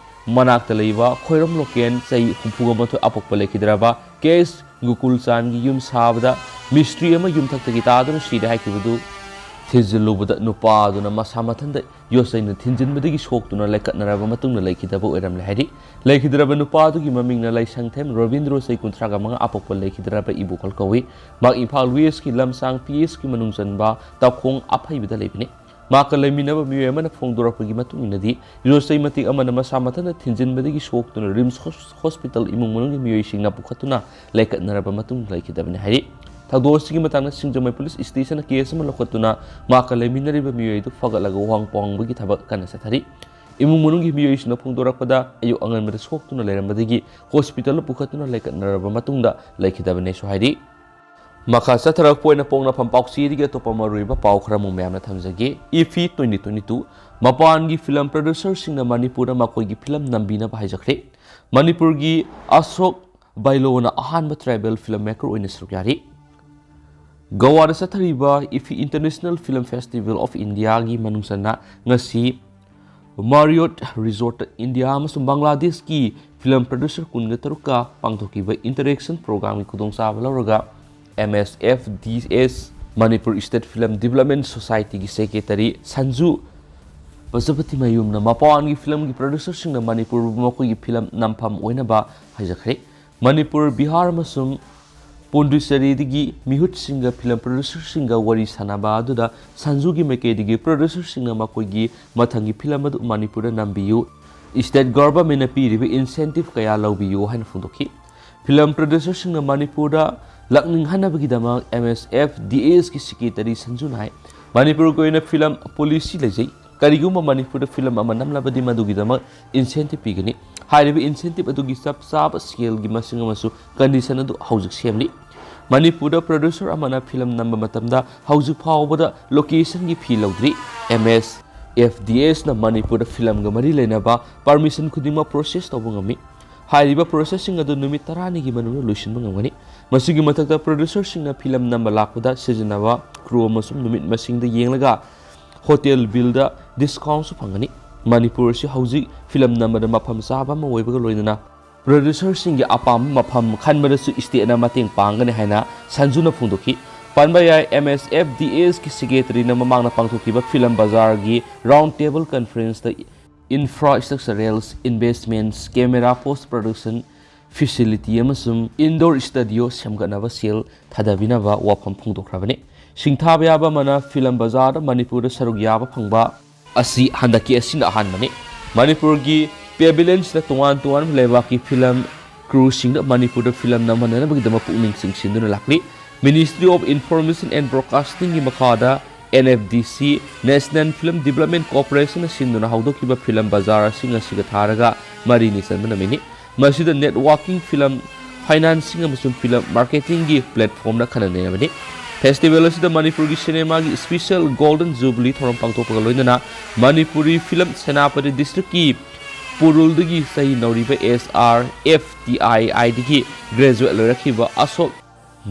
ꯃꯅꯥꯛꯇ ꯂꯩꯕ ꯈꯣꯏꯔꯝ ꯂꯣꯀꯦꯟ ꯆꯍꯤ ꯍꯨꯝꯐꯨꯒ ꯃꯥꯊꯣꯏ ꯑꯄꯣꯛꯄ ꯂꯩꯈꯤꯗ꯭ꯔꯕ ꯀꯦ ꯑꯦꯁ ꯒꯣꯀꯨꯜꯆꯥꯟꯒꯤ ꯌꯨꯝ ꯁꯥꯕꯗ ꯃꯤꯁꯇ꯭ꯔꯤ ꯑꯃ ꯌꯨꯝꯊꯛꯇꯒꯤ ꯇꯥꯗꯨꯅ ꯁꯤꯔꯦ ꯍꯥꯏꯈꯤꯕꯗꯨ ꯊꯤꯖꯤꯜꯂꯨꯕꯗ ꯅꯨꯄꯥ ꯑꯗꯨꯅ ꯃꯁꯥ ꯃꯊꯟꯇ ꯌꯣꯠꯆꯩꯅ ꯊꯤꯟꯖꯤꯟꯕꯗꯒꯤ ꯁꯣꯛꯇꯨꯅ ꯂꯩꯈꯠꯅꯔꯕ ꯃꯇꯨꯡꯗ ꯂꯩꯈꯤꯗꯕ ꯑꯣꯏꯔꯝꯂꯦ ꯍꯥꯏꯔꯤ꯫ ꯂꯩꯈꯤꯗ꯭ꯔꯕ ꯅꯨꯄꯥ ꯑꯗꯨꯒꯤ ꯃꯃꯤꯡꯅ ꯂꯥꯏꯁꯪꯊꯦꯝ ꯔꯣꯕꯤꯟꯗ꯭ꯔꯣ, ꯆꯍꯤ ꯀꯨꯟꯊ꯭ꯔꯥꯒ ꯃꯉꯥ, ꯑꯄꯣꯛꯄ ꯂꯩꯈꯤꯗ꯭ꯔꯕ ꯏꯕꯣꯀꯜ ꯀꯧꯏ꯫ ꯃꯍꯥꯛ ꯏꯝꯐꯥꯜ ꯋꯦꯁꯀꯤ ꯂꯝꯁꯥꯡ ꯄꯤ ꯑꯦꯁꯀꯤ ꯃꯅꯨꯡ ꯆꯟꯕ ꯇꯥꯎꯈꯣꯡ ꯑꯐꯩꯕꯗ ꯂꯩꯕꯅꯤ꯫ ꯃꯍꯥꯛꯀ ꯂꯩꯃꯤꯟꯅꯕ ꯃꯤꯑꯣꯏ ꯑꯃꯅ ꯐꯣꯡꯗꯣꯔꯛꯄꯒꯤ ꯃꯇꯨꯡ ꯏꯟꯅꯗꯤ, ꯌꯣꯠꯆꯩ ꯃꯇꯦꯛ ꯑꯃꯅ ꯃꯁꯥ ꯃꯊꯟꯇ ꯊꯤꯟꯖꯤꯟꯕꯗꯒꯤ ꯁꯣꯛꯇꯨꯅ ꯔꯤꯝꯁ ꯍꯣꯁ-, ꯍꯣꯁꯄꯤꯇꯥꯜ ꯏꯃꯨꯡ ꯃꯅꯨꯡꯒꯤ ꯃꯤꯑꯣꯏꯁꯤꯡꯅ ꯄꯨꯈꯠꯇꯨꯅ ꯂꯩꯈꯠꯅꯔꯕ ꯃꯇꯨꯡ ꯂꯩꯈꯤꯗꯕꯅꯤ ꯍꯥꯏꯔꯤ꯫ ꯊꯧꯗꯣꯛ ꯑꯁꯤꯒꯤ ꯃꯇꯥꯡꯗ ꯁꯤꯡꯖꯃꯩ ꯄꯨꯂꯤꯁ ꯁ꯭ꯇꯦꯁꯟꯅ ꯀꯦꯁ ꯑꯃ ꯂꯧꯈꯠꯇꯨꯅ ꯃꯍꯥꯛꯀ ꯂꯩꯃꯤꯟꯅꯔꯤꯕ ꯃꯤꯑꯣꯏ ꯑꯗꯨ ꯐꯒꯠꯂꯒ ꯋꯥꯍꯪ ꯄꯥꯎꯍꯪꯕꯒꯤ ꯊꯕꯛ ꯀꯟꯅ ꯆꯠꯊꯔꯤ꯫ ꯏꯃꯨꯡ ꯃꯅꯨꯡꯒꯤ ꯃꯤꯑꯣꯏꯁꯤꯡꯅ ꯐꯣꯡꯗꯣꯔꯛꯄꯗ, ꯑꯌꯨꯛ ꯑꯉꯟꯕꯗ ꯁꯣꯛꯇꯨꯅ ꯂꯩꯔꯝꯕꯗꯒꯤ ꯍꯣꯁꯄꯤꯇꯥꯜꯗ ꯄꯨꯈꯠꯇꯨꯅ ꯂꯩꯈꯠꯅꯔꯕ ꯃꯇꯨꯡꯗ ꯂꯩꯈꯤꯗꯕꯅꯦꯁꯨ ꯍꯥꯏꯔꯤ꯫ ꯃꯈꯥ ꯆꯠꯊꯔꯛꯄ ꯑꯣꯏꯅ ꯄꯣꯛꯅꯐꯝ ꯄꯥꯎꯆꯦꯗꯒꯤ ꯑꯇꯣꯞꯄ ꯃꯔꯨꯑꯣꯏꯕ ꯄꯥꯎ ꯈꯔ ꯑꯃꯨꯛ ꯃꯌꯥꯝꯅ ꯊꯝꯖꯒꯦ꯫ ꯏꯐꯤ twenty twenty-two, ꯃꯄꯥꯟꯒꯤ film producerꯁꯤꯡꯅ ꯃꯅꯤꯄꯨꯔꯗ ꯃꯈꯣꯏꯒꯤ film ꯅꯝꯕꯤꯅꯕ ꯍꯥꯏꯖꯈ꯭ꯔꯦ꯫ ꯃꯅꯤꯄꯨꯔꯒꯤ ꯑꯁꯣꯛ ꯕꯥꯏꯂꯣꯅ ꯑꯍꯥꯟꯕ tribal film maker ꯑꯣꯏꯅ ꯁꯔꯨꯛ ꯌꯥꯔꯤ꯫ ꯒꯣꯋꯥꯗ ꯆꯠꯊꯔꯤꯕ ꯏꯐꯤ International Film Festival of Indiaꯒꯤ ꯃꯅꯨꯡ ꯆꯟꯅ ꯉꯁꯤ Marriott Resortꯇ ꯏꯟꯗꯤꯌꯥ ꯑꯃꯁꯨꯡ ꯕꯪꯒ꯭ꯂꯥꯗꯦꯁꯀꯤ film producer ꯀꯨꯟꯒ ꯇꯔꯨꯛꯀ ꯄꯥꯡꯊꯣꯛꯈꯤꯕ interaction programꯒꯤ ꯈꯨꯗꯣꯡꯆꯥꯕ ꯂꯧꯔꯒ M S F D S, Manipur State Film Development Societyꯒꯤ secretary Sanju ꯄꯖꯄꯇꯤꯃꯌꯨꯝꯅ ꯃꯄꯥꯟꯒꯤ filmꯒꯤ producerꯁꯤꯡꯅ ꯃꯅꯤꯄꯨꯔꯕꯨ ꯃꯈꯣꯏꯒꯤ film ꯅꯝꯐꯝ ꯑꯣꯏꯅꯕ ꯍꯥꯏꯖꯈ꯭ꯔꯦ꯫ ꯃꯅꯤꯄꯨꯔ, ꯕꯤꯍꯥꯔ ꯑꯃꯁꯨꯡ ꯄꯣꯟꯗꯨꯆꯦꯔꯤꯗꯒꯤ ꯃꯤꯍꯨꯠꯁꯤꯡꯒ film producerꯁꯤꯡꯒ ꯋꯥꯔꯤ ꯁꯥꯅꯕ ꯑꯗꯨꯗ ꯁꯟꯖꯨꯒꯤ ꯃꯥꯏꯀꯩꯗꯒꯤ producerꯁꯤꯡꯅ ꯃꯈꯣꯏꯒꯤ ꯃꯊꯪꯒꯤ film ꯑꯗꯨ ꯃꯅꯤꯄꯨꯔꯗ ꯅꯝꯕꯤꯌꯨ, state governmentꯅ ꯄꯤꯔꯤꯕ incentive ꯀꯌꯥ ꯂꯧꯕꯤꯌꯨ ꯍꯥꯏꯅ ꯐꯣꯡꯗꯣꯛꯈꯤ꯫ Film producerꯁꯤꯡꯅ ꯃꯅꯤꯄꯨꯔꯗ ꯂꯥꯛꯅꯤꯡꯍꯟꯅꯕꯒꯤꯗꯃꯛ M S F D Sꯀꯤ secretary ꯁꯟꯖꯨꯅ ꯍꯥꯏ, ꯃꯅꯤꯄꯨꯔꯒꯤ ꯑꯣꯏꯅ film policy ꯂꯩꯖꯩ꯫ ꯀꯔꯤꯒꯨꯝꯕ ꯃꯅꯤꯄꯨꯔꯗ film ꯑꯃ ꯅꯝꯂꯕꯗꯤ ꯃꯗꯨꯒꯤꯗꯃꯛ incentive ꯄꯤꯒꯅꯤ꯫ ꯍꯥꯏꯔꯤꯕ incentive ꯑꯗꯨꯒꯤ ꯆꯞ ꯆꯥꯕ scaleꯒꯤ ꯃꯁꯤꯡ ꯑꯃꯁꯨ condition ꯑꯗꯨ ꯍꯧꯖꯤꯛ ꯁꯦꯝꯂꯤ꯫ ꯃꯅꯤꯄꯨꯔꯗ producer ꯑꯃꯅ film ꯅꯝꯕ ꯃꯇꯝꯗ ꯍꯧꯖꯤꯛ ꯐꯥꯎꯕꯗ locationꯒꯤ fee ꯂꯧꯗ꯭ꯔꯤ꯫ M S F D Sꯅ ꯃꯅꯤꯄꯨꯔꯗ filmꯒ ꯃꯔꯤ ꯂꯩꯅꯕ permission ꯈꯨꯗꯤꯡꯃꯛ process ꯇꯧꯕ ꯉꯝꯃꯤ꯫ ꯍꯥꯏꯔꯤꯕ processꯁꯤꯡ ꯑꯗꯨ ꯅꯨꯃꯤꯠ ꯇꯔꯥꯅꯤꯒꯤ ꯃꯅꯨꯡꯗ ꯂꯣꯏꯁꯤꯟꯕ ꯉꯝꯒꯅꯤ꯫ ꯃꯁꯤꯒꯤ ꯃꯊꯛꯇ producerꯁꯤꯡꯅ film ꯅꯝꯕ ꯂꯥꯛꯄꯗ ꯁꯤꯖꯤꯟꯅꯕ crew ꯑꯃꯁꯨꯡ ꯅꯨꯃꯤꯠ ꯃꯁꯤꯡꯗ ꯌꯦꯡꯂꯒ hotel billꯗ discountꯁꯨ ꯐꯪꯒꯅꯤ꯫ ꯃꯅꯤꯄꯨꯔ ꯑꯁꯤ ꯍꯧꯖꯤꯛ film ꯅꯝꯕꯗ ꯃꯐꯝ ꯆꯥꯕ ꯑꯃ ꯑꯣꯏꯕꯒ ꯂꯣꯏꯅꯅ producerꯁꯤꯡꯒꯤ ꯑꯄꯥꯝꯕ ꯃꯐꯝ ꯈꯟꯕꯗꯁꯨ stateꯅ ꯃꯇꯦꯡ ꯄꯥꯡꯒꯅꯤ ꯍꯥꯏꯅ ꯁꯟꯖꯨꯅ ꯐꯣꯡꯗꯣꯛꯈꯤ꯫ ꯄꯟꯕ ꯌꯥꯏ, M S F D Sꯀꯤ secretaryꯅ ꯃꯃꯥꯡꯗ ꯄꯥꯡꯊꯣꯛꯈꯤꯕ film ꯕꯖꯥꯔꯒꯤ round table conferenceꯇ infrastructurals investments, camera, post production facility ꯑꯃꯁꯨꯡ indoor studio ꯁꯦꯝꯒꯠꯅꯕ ꯁꯦꯜ ꯊꯥꯗꯕꯤꯅꯕ ꯋꯥꯐꯝ ꯐꯣꯡꯗꯣꯛꯈ꯭ꯔꯕꯅꯤ꯫ ꯁꯤꯡꯊꯥꯕ ꯌꯥꯕ ꯑꯃꯅ, film ꯕꯖꯥꯔꯗ ꯃꯅꯤꯄꯨꯔꯗ ꯁꯔꯨꯛ ꯌꯥꯕ ꯐꯪꯕ ꯑꯁꯤ ꯍꯟꯗꯛꯀꯤ ꯑꯁꯤꯅ ꯑꯍꯥꯟꯕꯅꯤ꯫ ꯃꯅꯤꯄꯨꯔꯒꯤ pavilionsꯅ ꯇꯣꯉꯥꯟ ꯇꯣꯉꯥꯟꯕ ꯂꯩꯕꯥꯛꯀꯤ film crewꯁꯤꯡꯗ ꯃꯅꯤꯄꯨꯔꯗ film ꯅꯝꯍꯟꯅꯅꯕꯒꯤꯗꯃꯛ ꯄꯨꯛꯅꯤꯡ ꯆꯤꯡꯁꯤꯟꯗꯨꯅ ꯂꯥꯛꯂꯤ꯫ Ministry of Information and Broadcastingꯒꯤ ꯃꯈꯥꯗ N F D C, National Film Development Corporationꯅ ꯁꯤꯟꯗꯨꯅ ꯍꯧꯗꯣꯛꯈꯤꯕ film ꯕꯖꯥꯔ ꯑꯁꯤ ꯉꯁꯤꯒ ꯊꯥꯔꯒ ꯃꯔꯤꯅꯤ ꯆꯟꯕ ꯅꯨꯃꯤꯠꯅꯤ꯫ ꯃꯁꯤꯗ networking film finance ꯑꯃꯁꯨꯡ film marketing ꯒꯤ platform ꯅ ꯈꯟꯅ ꯅꯩꯅꯕꯅꯤ꯫ Festival ꯑꯁꯤꯗ ꯃꯅꯤꯄꯨꯔꯒꯤ ꯁꯤꯅꯦꯃꯥꯒꯤ special Golden Jubilee ꯊꯧꯔꯝ ꯄꯥꯡꯊꯣꯛꯄꯒ ꯂꯣꯏꯅꯅ ꯃꯅꯤꯄꯨꯔꯤ film ꯁꯦꯅꯥꯄꯇꯤ district ꯀꯤ ꯄꯨꯔꯨꯜꯗꯒꯤ ꯆꯍꯤ ꯅꯧꯔꯤꯕ S R F T I I ꯗꯒꯤ graduate ꯂꯣꯏꯔꯛꯈꯤꯕ Ashok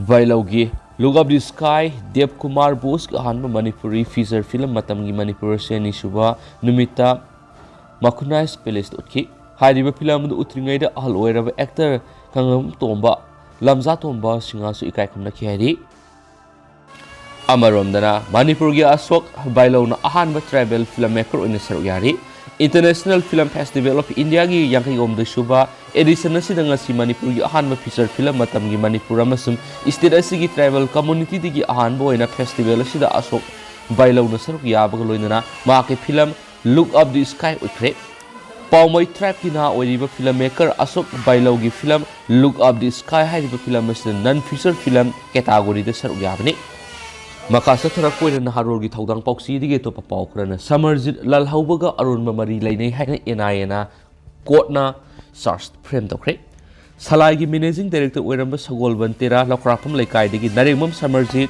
ꯕꯥꯏꯂꯧꯒꯤ Look Up the Sky, ꯗꯦꯕ ꯀꯨꯃꯥꯔ ꯕꯣꯁꯀꯤ ꯑꯍꯥꯟꯕ ꯃꯅꯤꯄꯨꯔꯤ feature film ꯃꯇꯝꯒꯤ ꯃꯅꯤꯄꯨꯔ ꯑꯁꯤ ꯑꯅꯤꯁꯨꯕ ꯅꯨꯃꯤꯠꯇ ꯃꯈꯨꯅꯥꯏꯁ ꯄꯦꯂꯦꯁꯇ ꯎꯠꯈꯤ꯫ ꯍꯥꯏꯔꯤꯕ film ꯑꯗꯨ ꯎꯠꯇ꯭ꯔꯤꯉꯩꯗ ꯑꯍꯜ ꯑꯣꯏꯔꯕ actor ꯈꯪꯉꯕ ꯇꯣꯝꯕ, ꯂꯝꯖꯥ ꯇꯣꯝꯕ ꯁꯤꯡꯍꯁꯨ ꯏꯀꯥꯏ ꯈꯨꯝꯅꯈꯤ ꯍꯥꯏꯔꯤ꯫ ꯑꯃꯔꯣꯝꯗꯅ ꯃꯅꯤꯄꯨꯔꯒꯤ ꯑꯁꯣꯛ ꯕꯥꯏꯂꯧꯅ ꯑꯍꯥꯟꯕ tribal film maker ꯑꯣꯏꯅ ꯁꯔꯨꯛ ꯌꯥꯔꯤ꯫ International Film Festival of India ꯒꯤ ꯌꯥꯡꯈꯩ ꯍꯨꯝꯗꯣꯏ ꯁꯨꯕ edition ꯑꯁꯤꯗ ꯉꯁꯤ ꯃꯅꯤꯄꯨꯔꯒꯤ ꯑꯍꯥꯟꯕ feature film ꯃꯇꯝꯒꯤ ꯃꯅꯤꯄꯨꯔ ꯑꯃꯁꯨꯡ state ꯑꯁꯤꯒꯤ tribal community ꯗꯒꯤ ꯑꯍꯥꯟꯕ ꯑꯣꯏꯅ festival ꯑꯁꯤꯗ ꯑꯁꯣꯛ ꯕꯥꯏꯂꯧꯅ ꯁꯔꯨꯛ ꯌꯥꯕꯒ ꯂꯣꯏꯅꯅ ꯃꯍꯥꯛꯀꯤ film Look Up the Sky ꯎꯠꯈ꯭ꯔꯦ꯫ ꯄꯥꯎꯃꯩ tribe ꯀꯤ ꯅꯍꯥ ꯑꯣꯏꯔꯤꯕ film maker Ashok ꯕꯥꯏꯂꯧꯒꯤ film Look Up the Sky ꯍꯥꯏꯔꯤꯕ film ꯑꯁꯤꯗ non feature film category ꯗ ꯁꯔꯨꯛ ꯌꯥꯕꯅꯤ꯫ ꯃꯈꯥ ꯆꯠꯊꯔꯛꯄ ꯑꯣꯏꯅ ꯅꯍꯥꯔꯣꯜꯒꯤ ꯊꯧꯗꯥꯡ ꯄꯥꯎꯆꯦꯗꯒꯤ ꯑꯇꯣꯞꯄ ꯄꯥꯎ ꯈꯔꯅ, ꯁꯃꯔꯖꯤꯠ ꯂꯥꯜꯍꯧꯕꯒ ꯑꯔꯣꯟꯕ ꯃꯔꯤ ꯂꯩꯅꯩ ꯍꯥꯏꯅ N I A ꯅ court ꯅ charge frame ꯇꯧꯈ꯭ꯔꯦ꯫ ꯁꯂꯥꯏꯒꯤ managing director ꯑꯣꯏꯔꯝꯕ ꯁꯒꯣꯜꯕꯟ ꯇꯦꯔꯥ ꯂꯧꯈ꯭ꯔꯥꯛꯄꯝ ꯂꯩꯀꯥꯏꯗꯒꯤ ꯅꯔꯦꯡꯕꯝ ꯁꯃꯔꯖꯤꯠ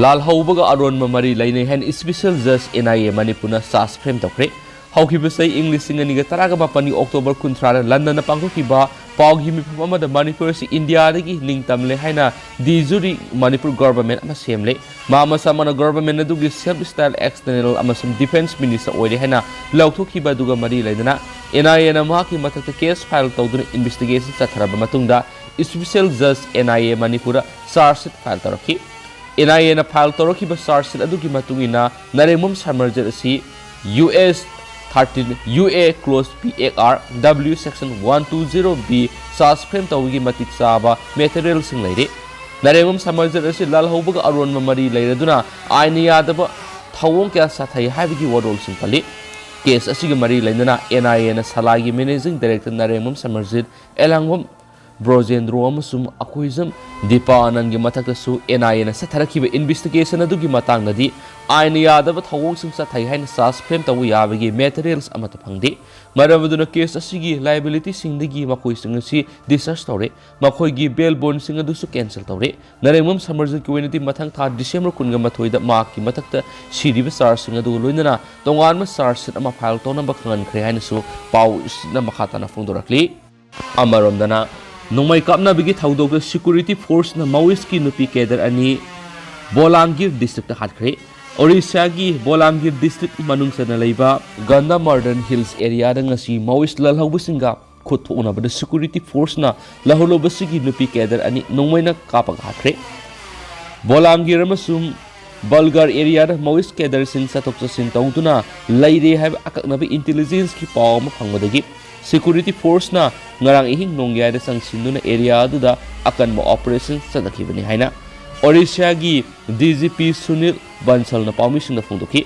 ꯂꯥꯜꯍꯧꯕꯒ ꯑꯔꯣꯟꯕ ꯃꯔꯤ ꯂꯩꯅꯩ ꯍꯥꯏꯅ special judge N I A ꯃꯅꯤꯄꯨꯔꯅ charge frame ꯇꯧꯈ꯭ꯔꯦ꯫ ꯍꯧꯈꯤꯕ ꯆꯍꯤ ꯏꯪ ꯂꯤꯁꯤꯡ ꯑꯅꯤꯒ ꯇꯔꯥꯒ ꯃꯥꯄꯟꯒꯤ October ꯀꯨꯟꯊ꯭ꯔꯥꯗ ꯂꯟꯗꯟꯗ ꯄꯥꯡꯊꯣꯛꯈꯤꯕ ꯄꯥꯎꯒꯤ ꯃꯤꯐꯝ ꯑꯃꯗ ꯃꯅꯤꯄꯨꯔ ꯑꯁꯤ ꯏꯟꯗꯤꯌꯥꯗꯒꯤ ꯅꯤꯡꯇꯝꯂꯦ ꯍꯥꯏꯅ de jure ꯃꯅꯤꯄꯨꯔ government ꯑꯃ ꯁꯦꯝꯂꯦ꯫ ꯃꯥ ꯃꯁꯥꯃꯛꯅ government ꯑꯗꯨꯒꯤ self style ex general ꯑꯃꯁꯨꯡ defence minister ꯑꯣꯏꯔꯦ ꯍꯥꯏꯅ ꯂꯥꯎꯊꯣꯛꯈꯤꯕ ꯑꯗꯨꯒ ꯃꯔꯤ ꯂꯩꯅꯅ N I A ꯅ ꯃꯍꯥꯛꯀꯤ ꯃꯊꯛꯇ case file ꯇꯧꯗꯨꯅ investigation ꯆꯠꯊꯔꯕ ꯃꯇꯨꯡꯗ special judge N I A ꯃꯅꯤꯄꯨꯔꯗ charge sheet file ꯇꯧꯔꯛꯈꯤ꯫ N I A ꯅ file ꯇꯧꯔꯛꯈꯤꯕ charge sheet ꯑꯗꯨꯒꯤ ꯃꯇꯨꯡ ꯏꯟꯅ ꯅꯔꯦꯡꯕꯝ ꯁꯃꯔꯖꯤꯠ ꯑꯁꯤ U S thirteen U A clause P X R W section one two zero B charge frame ꯇꯧꯕꯒꯤ ꯃꯇꯤꯛ ꯆꯥꯕ material ꯁꯤꯡ ꯂꯩꯔꯤ꯫ ꯅꯔꯦꯡꯕꯝ ꯁꯃꯔꯖꯤꯠ ꯑꯁꯤ ꯂꯥꯜꯍꯧꯕꯒ ꯑꯔꯣꯟꯕ ꯃꯔꯤ ꯂꯩꯔꯗꯨꯅ ꯑꯥꯏꯟꯅ ꯌꯥꯗꯕ ꯊꯧꯑꯣꯡ ꯀꯌꯥ ꯆꯠꯊꯩ ꯍꯥꯏꯕꯒꯤ ꯋꯥꯔꯣꯜꯁꯤꯡ ꯄꯜꯂꯤ꯫ Case ꯑꯁꯤꯒ ꯃꯔꯤ ꯂꯩꯅꯅ N I A ꯅ ꯁꯂꯥꯏꯒꯤ managing director ꯅꯔꯦꯡꯕꯝ ꯁꯃꯔꯖꯤꯠ, ꯑꯦꯂꯥꯡꯕꯝ ꯕ꯭ꯔꯣꯖꯦꯟꯗ꯭ꯔꯣ ꯑꯃꯁꯨꯡ ꯑꯀꯨꯏꯖꯝ ꯗꯤꯄꯥ ꯑꯅꯟꯒꯤ ꯃꯊꯛꯇꯁꯨ ꯑꯦꯟ ꯑꯥꯏ ꯑꯦꯅ ꯆꯠꯊꯔꯛꯈꯤꯕ ꯏꯟꯚꯦꯁꯇꯤꯒꯦꯁꯟ ꯑꯗꯨꯒꯤ ꯃꯇꯥꯡꯗꯗꯤ ꯑꯥꯏꯟꯅ ꯌꯥꯗꯕ ꯊꯧꯑꯣꯡꯁꯤꯡ ꯆꯠꯊꯩ ꯍꯥꯏꯅ ꯆꯥꯔꯖ ꯐ꯭ꯔꯦꯝ ꯇꯧꯕ ꯌꯥꯕꯒꯤ ꯃꯦꯇꯔꯤꯌꯦꯜꯁ ꯑꯃꯠꯇ ꯐꯪꯗꯦ꯫ ꯃꯔꯝ ꯑꯗꯨꯅ ꯀꯦꯁ ꯑꯁꯤꯒꯤ ꯂꯥꯏꯕꯤꯂꯤꯇꯤꯁꯤꯡꯗꯒꯤ ꯃꯈꯣꯏꯁꯤꯡ ꯑꯁꯤ ꯗꯤꯁꯆꯥꯔꯖ ꯇꯧꯔꯦ꯫ ꯃꯈꯣꯏꯒꯤ ꯕꯦꯜ ꯕꯣꯟꯁꯤꯡ ꯑꯗꯨꯁꯨ ꯀꯦꯟꯁꯦꯜ ꯇꯧꯔꯦ꯫ ꯅꯔꯦꯡꯕꯝ ꯁꯃꯔꯖꯤꯠꯀꯤ ꯑꯣꯏꯅꯗꯤ ꯃꯊꯪ ꯊꯥ ꯗꯤꯁꯦꯝꯕꯔ ꯀꯨꯟꯒ ꯃꯥꯊꯣꯏꯗ ꯃꯍꯥꯛꯀꯤ ꯃꯊꯛꯇ ꯁꯤꯔꯤꯕ ꯆꯥꯔꯖꯁꯤꯡ ꯑꯗꯨꯒ ꯂꯣꯏꯅꯅ ꯇꯣꯉꯥꯟꯕ ꯆꯥꯔꯖ ꯁꯤꯠ ꯑꯃ ꯐꯥꯏꯜ ꯇꯧꯅꯕ ꯈꯪꯍꯟꯈ꯭ꯔꯦ ꯍꯥꯏꯅꯁꯨ ꯄꯥꯎ ꯑꯁꯤꯅ ꯃꯈꯥ ꯇꯥꯅ ꯐꯣꯡꯗꯣꯔꯛꯂꯤ꯫ ꯑꯃꯔꯣꯝꯗꯅ ꯅꯣꯡꯃꯩ ꯀꯥꯞꯅꯕꯒꯤ ꯊꯧꯗꯣꯛꯇ ꯁꯦꯀ꯭ꯌꯨꯔꯤꯇꯤ ꯐꯣꯔꯁꯅ ꯃꯥꯋꯤꯁꯀꯤ ꯅꯨꯄꯤ ꯀꯦꯗꯔ ꯑꯅꯤ ꯕꯣꯂꯥꯡꯒꯤꯔ ꯗꯤꯁꯇ꯭ꯔꯤꯛꯇ ꯍꯥꯠꯈ꯭ꯔꯦ꯫ ꯑꯣꯔꯤꯁꯥꯒꯤ ꯕꯣꯂꯥꯡꯒꯤꯔ ꯗꯤꯁꯇ꯭ꯔꯤꯛ ꯃꯅꯨꯡ ꯆꯟꯅ ꯂꯩꯕ ꯒꯟꯗꯥꯃꯔꯗꯟ ꯍꯤꯜꯁ ꯑꯦꯔꯤꯌꯥꯗ ꯉꯁꯤ ꯃꯥꯋꯤꯁ ꯂꯥꯜꯍꯧꯕꯁꯤꯡꯒ ꯈꯨꯠ ꯊꯣꯛꯅꯕꯗ ꯁꯦꯀ꯭ꯌꯨꯔꯤꯇꯤ ꯐꯣꯔꯁꯅ ꯂꯥꯜꯍꯧꯕꯁꯤꯒꯤ ꯅꯨꯄꯤ ꯀꯦꯗꯔ ꯑꯅꯤ ꯅꯣꯡꯃꯩꯅ ꯀꯥꯞꯄꯒ ꯍꯥꯠꯈ꯭ꯔꯦ꯫ ꯕꯣꯂꯥꯡꯒꯤꯔ ꯑꯃꯁꯨꯡ ꯕꯜꯒꯥꯔ ꯑꯦꯔꯤꯌꯥꯗ ꯃꯥꯋꯤꯁ ꯀꯦꯗꯔꯁꯤꯡ ꯆꯠꯊꯣꯛ ꯆꯠꯁꯤꯟ ꯇꯧꯗꯨꯅ ꯂꯩꯔꯦ ꯍꯥꯏꯕ ꯑꯀꯛꯅꯕ ꯏꯟꯇꯦꯂꯤꯖꯦꯟꯁꯀꯤ ꯄꯥꯎ ꯑꯃ ꯐꯪꯕꯗꯒꯤ ꯁꯦꯀ꯭ꯌꯨꯔꯤꯇꯤ ꯐꯣꯔꯁꯅ ꯉꯔꯥꯡ ꯑꯍꯤꯡ ꯅꯣꯡꯌꯥꯏꯗ ꯆꯪꯁꯤꯟꯗꯨꯅ ꯑꯦꯔꯤꯌꯥ ꯑꯗꯨꯗ ꯑꯀꯟꯕ ꯑꯣꯄꯔꯦꯁꯟ ꯆꯠꯊꯈꯤꯕꯅꯤ ꯍꯥꯏꯅ ꯑꯣꯔꯤꯁꯥꯒꯤ ꯗꯤ ꯖꯤ ꯄꯤ ꯁꯨꯅꯤꯜ ꯕꯟꯁꯜꯅ ꯄꯥꯎꯃꯤꯁꯤꯡꯗ ꯐꯣꯡꯗꯣꯛꯈꯤ꯫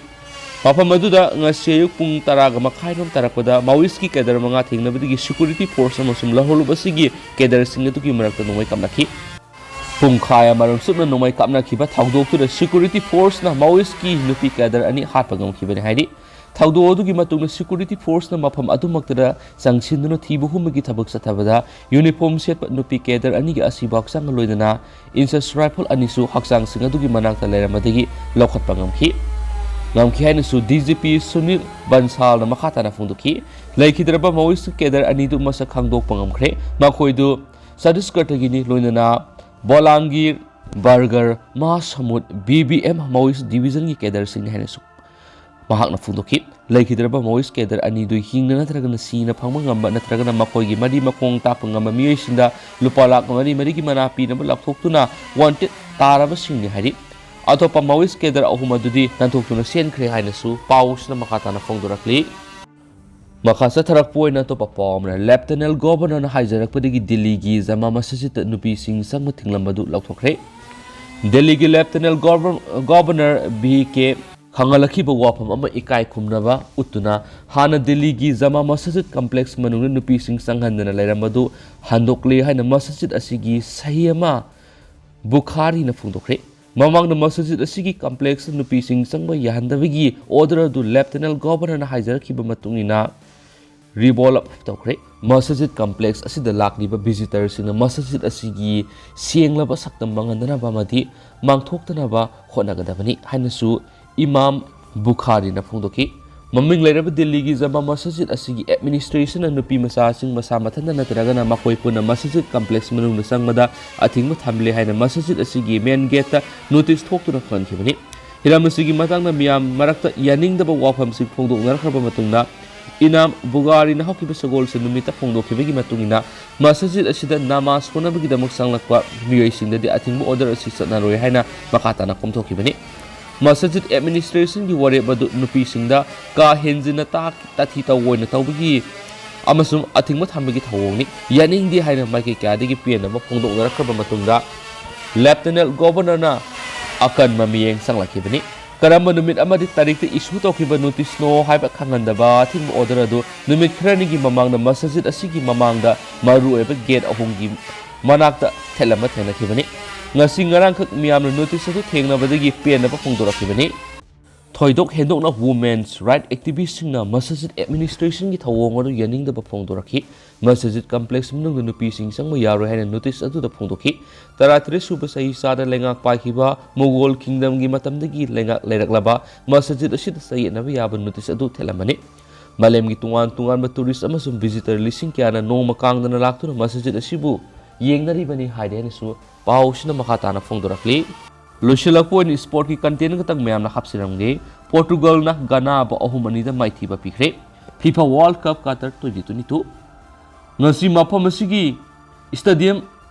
ꯃꯐꯝ ꯑꯗꯨꯗ ꯉꯁꯤ ꯑꯌꯨꯛ ꯄꯨꯡ ꯇꯔꯥꯒ ꯃꯈꯥꯏꯔꯣꯝ ꯇꯥꯔꯛꯄꯗ ꯃꯥꯋꯤꯁꯀꯤ ꯀꯦꯗꯔ ꯃꯉꯥ ꯊꯦꯡꯅꯕꯗꯒꯤ ꯁꯦꯀ꯭ꯌꯨꯔꯤꯇꯤ ꯐꯣꯔꯁ ꯑꯃꯁꯨꯡ ꯂꯥꯜꯍꯧꯕꯁꯤꯒꯤ ꯀꯦꯗꯔꯁꯤꯡ ꯑꯗꯨꯒꯤ ꯃꯔꯛꯇ ꯅꯣꯡꯃꯩ ꯀꯥꯞꯅꯈꯤ꯫ ꯄꯨꯡꯈꯥꯏ ꯑꯃꯔꯣꯝ ꯆꯨꯞꯅ ꯅꯣꯡꯃꯩ ꯀꯥꯞꯅꯈꯤꯕ ꯊꯧꯗꯣꯛꯇꯨꯗ ꯁꯦꯀ꯭ꯌꯨꯔꯤꯇꯤ ꯐꯣꯔꯁꯅ ꯃꯥꯋꯤꯁꯀꯤ ꯅꯨꯄꯤ ꯀꯦꯗꯔ ꯑꯅꯤ ꯍꯥꯠꯄ ꯉꯝꯈꯤꯕꯅꯤ ꯍꯥꯏꯔꯤ꯫ ꯊꯧꯗꯣꯛ ꯑꯗꯨꯒꯤ ꯃꯇꯨꯡꯗ ꯁꯦꯀ꯭ꯌꯨꯔꯤꯇꯤ ꯐꯣꯔꯁꯅ ꯃꯐꯝ ꯑꯗꯨꯃꯛꯇꯗ ꯆꯪꯁꯤꯟꯗꯨꯅ ꯊꯤꯕ ꯍꯨꯝꯕꯒꯤ ꯊꯕꯛ ꯆꯠꯊꯕꯗ ꯌꯨꯅꯤꯐꯣꯔꯝ ꯁꯦꯠꯄ ꯅꯨꯄꯤ ꯀꯦꯗꯔ ꯑꯅꯤꯒꯤ ꯑꯁꯤꯕ ꯍꯛꯆꯥꯡꯒ ꯂꯣꯏꯅꯅ ꯏꯟꯆꯦꯁ ꯔꯥꯏꯐꯜ ꯑꯅꯤꯁꯨ ꯍꯛꯆꯥꯡꯁꯤꯡ ꯑꯗꯨꯒꯤ ꯃꯅꯥꯛꯇ ꯂꯩꯔꯝꯕꯗꯒꯤ ꯂꯧꯈꯠꯄ ꯉꯝꯈꯤ꯫ ꯉꯝꯈꯤ ꯍꯥꯏꯅꯁꯨ ꯗꯤ ꯖꯤ ꯄꯤ ꯁꯨꯅꯤꯜ ꯕꯟꯁꯥꯜꯅ ꯃꯈꯥ ꯇꯥꯅ ꯐꯣꯡꯗꯣꯛꯈꯤ꯫ ꯂꯩꯈꯤꯗ꯭ꯔꯕ ꯃꯥꯋꯤꯁ ꯀꯦꯗꯔ ꯑꯅꯤꯗꯨ ꯃꯁꯛ ꯈꯪꯗꯣꯛꯄ ꯉꯝꯈ꯭ꯔꯦ꯫ ꯃꯈꯣꯏꯗꯨ ꯆꯇꯤꯁꯒꯔꯗꯒꯤꯅꯤ, ꯂꯣꯏꯅꯅ ꯕꯣꯂꯥꯡꯒꯤꯔ, ꯕꯔꯒꯔ, ꯃꯍꯥꯁꯃꯨꯠ, ꯕꯤ ꯕꯤ ꯑꯦꯝ ꯃꯥꯋꯤꯁ ꯗꯤꯕꯤꯖꯟꯒꯤ ꯀꯦꯗꯔꯁꯤꯡꯅꯤ ꯍꯥꯏꯅꯁꯨ ꯃꯍꯥꯛꯅ ꯐꯣꯡꯗꯣꯛꯈꯤ꯫ ꯂꯩꯈꯤꯗ꯭ꯔꯕ ꯃꯥꯋꯤꯁ ꯀꯦꯗꯔ ꯑꯅꯤꯗꯨ ꯍꯤꯡꯅ ꯅꯠꯇ꯭ꯔꯒꯅ ꯁꯤꯅ ꯐꯪꯕ ꯉꯝꯕ ꯅꯠꯇ꯭ꯔꯒꯅ ꯃꯈꯣꯏꯒꯤ ꯃꯔꯤ ꯃꯈꯣꯡ ꯇꯥꯛꯄ ꯉꯝꯕ ꯃꯤꯑꯣꯏꯁꯤꯡꯗ ꯂꯨꯄꯥ ꯂꯥꯈ ꯃꯔꯤ ꯃꯔꯤꯒꯤ ꯃꯅꯥ ꯄꯤꯅꯕ ꯂꯥꯎꯊꯣꯛꯇꯨꯅ ꯋꯥꯟꯇꯦꯗ ꯇꯥꯔꯕꯁꯤꯡꯅꯤ ꯍꯥꯏꯔꯤ꯫ ꯑꯇꯣꯞꯄ ꯃꯥꯋꯤꯁ ꯀꯦꯗꯔ ꯑꯍꯨꯝ ꯑꯗꯨꯗꯤ ꯅꯥꯟꯊꯣꯛꯇꯨꯅ ꯆꯦꯟꯈ꯭ꯔꯦ ꯍꯥꯏꯅꯁꯨ ꯄꯥꯎꯁꯤꯅ ꯃꯈꯥ ꯇꯥꯅ ꯐꯣꯡꯗꯣꯔꯛꯂꯤ꯫ ꯃꯈꯥ ꯆꯠꯊꯔꯛꯄ ꯑꯣꯏꯅ ꯑꯇꯣꯞꯄ ꯄꯥꯎ ꯑꯃꯅ, ꯂꯦꯐꯇꯤꯅꯦꯟ ꯒꯣꯚꯔꯅꯔꯅ ꯍꯥꯏꯖꯔꯛꯄꯗꯒꯤ ꯗꯤꯜꯂꯤꯒꯤ ꯖꯃꯥ ꯃꯁꯖꯤꯗꯇ ꯅꯨꯄꯤꯁꯤꯡ ꯆꯪꯕ ꯊꯤꯡꯂꯝꯕꯗꯨ ꯂꯧꯊꯣꯛꯈ꯭ꯔꯦ꯫ ꯗꯤꯜꯂꯤꯒꯤ ꯂꯦꯐꯇꯤꯅꯦꯟ ꯒꯣꯚꯔ-, ꯒꯣꯚꯔꯅꯔ ꯚꯤ ꯀꯦ ꯈꯪꯍꯜꯂꯛꯈꯤꯕ ꯋꯥꯐꯝ ꯑꯃ ꯏꯀꯥꯏ ꯈꯨꯝꯅꯕ ꯎꯠꯇꯨꯅ ꯍꯥꯟꯅ ꯗꯤꯜꯂꯤꯒꯤ ꯖꯃꯥ ꯃꯁꯖꯤꯗ ꯀꯝꯄ꯭ꯂꯦꯛꯁ ꯃꯅꯨꯡꯗ ꯅꯨꯄꯤꯁꯤꯡ ꯆꯪꯍꯟꯗꯅ ꯂꯩꯔꯝꯕꯗꯨ ꯍꯟꯗꯣꯛꯂꯦ ꯍꯥꯏꯅ ꯃꯁꯖꯤꯗ ꯑꯁꯤꯒꯤ ꯁꯍꯤ ꯑꯃ ꯕꯨꯈꯥꯔꯤꯅ ꯐꯣꯡꯗꯣꯛꯈ꯭ꯔꯦ꯫ ꯃꯃꯥꯡꯗ ꯃꯁꯖꯤꯗ ꯑꯁꯤꯒꯤ ꯀꯝꯄ꯭ꯂꯦꯛꯁꯇ ꯅꯨꯄꯤꯁꯤꯡ ꯆꯪꯕ ꯌꯥꯍꯟꯗꯕꯒꯤ ꯑꯣꯔꯗꯔ ꯑꯗꯨ ꯂꯦꯐꯇꯤꯅꯦꯟ ꯒꯚꯔꯅꯔꯅ ꯍꯥꯏꯖꯔꯛꯈꯤꯕ ꯃꯇꯨꯡ ꯏꯟꯅ ꯔꯤꯕꯣꯜ ꯑꯞ ꯇꯧꯈ꯭ꯔꯦ꯫ ꯃꯁꯖꯤꯗ ꯀꯝꯄ꯭ꯂꯦꯛꯁ ꯑꯁꯤꯗ ꯂꯥꯛꯂꯤꯕ ꯚꯤꯖꯤꯇꯔꯁꯤꯡꯅ ꯃꯁꯖꯤꯗ ꯑꯁꯤꯒꯤ ꯁꯦꯡꯂꯕ ꯁꯛꯇꯝ ꯃꯥꯡꯍꯟꯗꯅꯕ ꯑꯃꯗꯤ ꯃꯥꯡꯊꯣꯛꯇꯅꯕ ꯍꯣꯠꯅꯒꯗꯕꯅꯤ ꯍꯥꯏꯅꯁꯨ ꯏꯃꯥꯝ ꯕꯨꯈꯥꯔꯤꯅ ꯐꯣꯡꯗꯣꯛꯈꯤ꯫ ꯃꯃꯤꯡ ꯂꯩꯔꯕ ꯗꯤꯜꯂꯤꯒꯤ ꯖꯃꯥ ꯃꯁꯖꯤꯗ ꯑꯁꯤꯒꯤ ꯑꯦꯗꯃꯤꯅꯤꯁꯇ꯭ꯔꯦꯁꯟꯅ ꯅꯨꯄꯤ ꯃꯆꯥꯁꯤꯡ ꯃꯁꯥ ꯃꯊꯟꯇ ꯅꯠꯇ꯭ꯔꯒꯅ ꯃꯈꯣꯏ ꯄꯨꯟꯅ ꯃꯁꯖꯤꯗ ꯀꯝꯄ꯭ꯂꯦꯛꯁ ꯃꯅꯨꯡꯗ ꯆꯪꯕꯗ ꯑꯊꯤꯡꯕ ꯊꯝꯂꯦ ꯍꯥꯏꯅ ꯃꯁꯖꯤꯗ ꯑꯁꯤꯒꯤ ꯃꯦꯟ ꯒꯦꯠꯇ ꯅꯣꯇꯤꯁ ꯊꯣꯛꯇꯨꯅ ꯈꯪꯍꯟꯈꯤꯕꯅꯤ꯫ ꯍꯤꯔꯝ ꯑꯁꯤꯒꯤ ꯃꯇꯥꯡꯗ ꯃꯤꯌꯥꯝ ꯃꯔꯛꯇ ꯌꯥꯅꯤꯡꯗꯕ ꯋꯥꯐꯝꯁꯤꯡ ꯐꯣꯡꯗꯣꯛꯅꯔꯛꯈ꯭ꯔꯕ ꯃꯇꯨꯡꯗ ꯏꯅꯥꯝ ꯕꯨꯒꯥꯔꯤꯅ ꯍꯧꯈꯤꯕ ꯁꯒꯣꯜꯁꯦꯟ ꯅꯨꯃꯤꯠꯇ ꯐꯣꯡꯗꯣꯛꯈꯤꯕꯒꯤ ꯃꯇꯨꯡ ꯏꯟꯅ ꯃꯁꯖꯤꯗ ꯑꯁꯤꯗ ꯅꯃꯥꯖ ꯁꯣꯟꯅꯕꯒꯤꯗꯃꯛ ꯆꯪꯂꯛꯄ ꯃꯤꯑꯣꯏꯁꯤꯡꯗꯗꯤ ꯑꯊꯤꯡꯕ ꯑꯣꯔꯗꯔ ꯑꯁꯤ ꯆꯠꯅꯔꯣꯏ ꯍꯥꯏꯅ ꯃꯈꯥ ꯇꯥꯅ ꯐꯣꯡꯗꯣꯛꯈꯤꯕꯅꯤ꯫ ꯃꯁꯖꯤꯗ ꯑꯦꯗꯃꯤꯅꯤꯁꯇ꯭ꯔꯦꯁꯟꯒꯤ ꯋꯥꯔꯦꯞ ꯑꯗꯨ ꯅꯨꯄꯤꯁꯤꯡꯗ ꯀꯥ ꯍꯦꯟꯖꯤꯟꯅ ꯇꯥ-, ꯇꯥꯊꯤ ꯇꯧꯑꯣꯏꯅ ꯇꯧꯕꯒꯤ ꯑꯃꯁꯨꯡ ꯑꯊꯤꯡꯕ ꯊꯝꯕꯒꯤ ꯊꯧꯑꯣꯡꯅꯤ꯫ ꯌꯥꯅꯤꯡꯗꯦ ꯍꯥꯏꯅ ꯃꯥꯏꯀꯩ ꯀꯌꯥꯗꯒꯤ ꯄꯦꯟꯗꯕ ꯐꯣꯡꯗꯣꯛꯅꯔꯛꯈ꯭ꯔꯕ ꯃꯇꯨꯡꯗ ꯂꯦꯐꯇꯤꯅꯦꯟ ꯒꯣꯚꯔꯅꯔꯅ ꯑꯀꯟꯕ ꯃꯤꯠꯌꯦꯡ ꯆꯪꯂꯛꯈꯤꯕꯅꯤ꯫ ꯀꯔꯝꯕ ꯅꯨꯃꯤꯠ ꯑꯃꯗꯤ ꯇꯥꯔꯤꯛꯇ ꯏꯁꯨ ꯇꯧꯈꯤꯕ ꯅꯣꯇꯤꯁꯅꯣ ꯍꯥꯏꯕ ꯈꯪꯍꯟꯗꯕ ꯑꯊꯤꯡꯕ ꯑꯣꯔꯗꯔ ꯑꯗꯨ ꯅꯨꯃꯤꯠ ꯈꯔꯅꯤꯒꯤ ꯃꯃꯥꯡꯗ ꯃꯁꯖꯤꯗ ꯑꯁꯤꯒꯤ ꯃꯃꯥꯡꯗ ꯃꯔꯨꯑꯣꯏꯕ ꯒꯦꯠ ꯑꯍꯨꯝꯒꯤ ꯃꯅꯥꯛꯇ ꯊꯦꯠꯂꯝꯕ ꯊꯦꯡꯅꯈꯤꯕꯅꯤ꯫ ꯉꯁꯤ ꯉꯔꯥꯡꯈꯛ ꯃꯤꯌꯥꯝꯅ ꯅꯣꯇꯤꯁ ꯑꯗꯨ ꯊꯦꯡꯅꯕꯗꯒꯤ ꯄꯦꯟꯗꯕ ꯐꯣꯡꯗꯣꯔꯛꯈꯤꯕꯅꯤ꯫ ꯊꯣꯏꯗꯣꯛ ꯍꯦꯟꯗꯣꯛꯅ ꯋꯨꯃꯦꯟꯁ ꯔꯥꯏꯠ ꯑꯦꯛꯇꯤꯚꯤꯁꯁꯤꯡꯅ ꯃꯁꯖꯤꯗ ꯑꯦꯗꯃꯤꯅꯤꯁꯇ꯭ꯔꯦꯁꯟꯒꯤ ꯊꯧꯑꯣꯡ ꯑꯗꯨ ꯌꯥꯅꯤꯡꯗꯕ ꯐꯣꯡꯗꯣꯔꯛꯈꯤ꯫ ꯃꯁꯖꯤꯗ ꯀꯝꯄ꯭ꯂꯦꯛꯁ ꯃꯅꯨꯡꯗ ꯅꯨꯄꯤꯁꯤꯡ ꯆꯪꯕ ꯌꯥꯔꯣꯏ ꯍꯥꯏꯅ ꯅꯣꯇꯤꯁ ꯑꯗꯨꯗ ꯐꯣꯡꯗꯣꯛꯈꯤ꯫ ꯇꯔꯥꯇꯔꯦꯠ ꯁꯨꯕ ꯆꯍꯤꯆꯥꯗ ꯂꯩꯉꯥꯛ ꯄꯥꯏꯈꯤꯕ ꯃꯨꯒꯣꯜ ꯀꯤꯡꯗꯝꯒꯤ ꯃꯇꯝꯗꯒꯤ ꯂꯩꯉꯥꯛ ꯂꯩꯔꯛꯂꯕ ꯃꯁꯖꯤꯗ ꯑꯁꯤꯗ ꯆꯌꯦꯠꯅꯕ ꯌꯥꯕ ꯅꯣꯇꯤꯁ ꯑꯗꯨ ꯊꯦꯠꯂꯝꯕꯅꯤ꯫ ꯃꯥꯂꯦꯝꯒꯤ ꯇꯣꯉꯥꯟ ꯇꯣꯉꯥꯟꯕ ꯇꯨꯔꯤꯁ ꯑꯃꯁꯨꯡ ꯚꯤꯖꯤꯇꯔ ꯂꯤꯁꯤꯡ ꯀꯌꯥꯅ ꯅꯣꯡꯃ ꯀꯥꯡꯗꯅ ꯂꯥꯛꯇꯨꯅ ꯃꯁꯖꯤꯗ ꯑꯁꯤꯕꯨ ꯌꯦꯡꯅꯔꯤꯕꯅꯤ ꯍꯥꯏꯔꯦ ꯍꯥꯏꯅꯁꯨ ꯄꯥꯎꯁꯤꯅ ꯃꯈꯥ ꯇꯥꯅ ꯐꯣꯡꯗꯣꯔꯛꯂꯤ꯫ ꯂꯣꯏꯁꯤꯜꯂꯛꯄ ꯑꯣꯏꯅ ꯏꯁꯄꯣꯔꯠꯀꯤ ꯀꯟꯇꯦꯟ ꯈꯛꯇꯪ ꯃꯌꯥꯝꯅ ꯍꯥꯞꯆꯔꯝꯒꯦ꯫ ꯄꯣꯔꯇꯨꯒꯜꯅ ꯒꯅꯥꯕꯨ ꯑꯍꯨꯝ ꯑꯅꯤꯗ ꯃꯥꯏꯊꯤꯕ ꯄꯤꯈ꯭ꯔꯦ꯫ FIFA world cup cutter twenty twenty two. ꯉꯁꯤ ꯃꯐꯝ ꯑꯁꯤꯒꯤ ꯏꯁꯇꯦꯗꯤꯌꯝ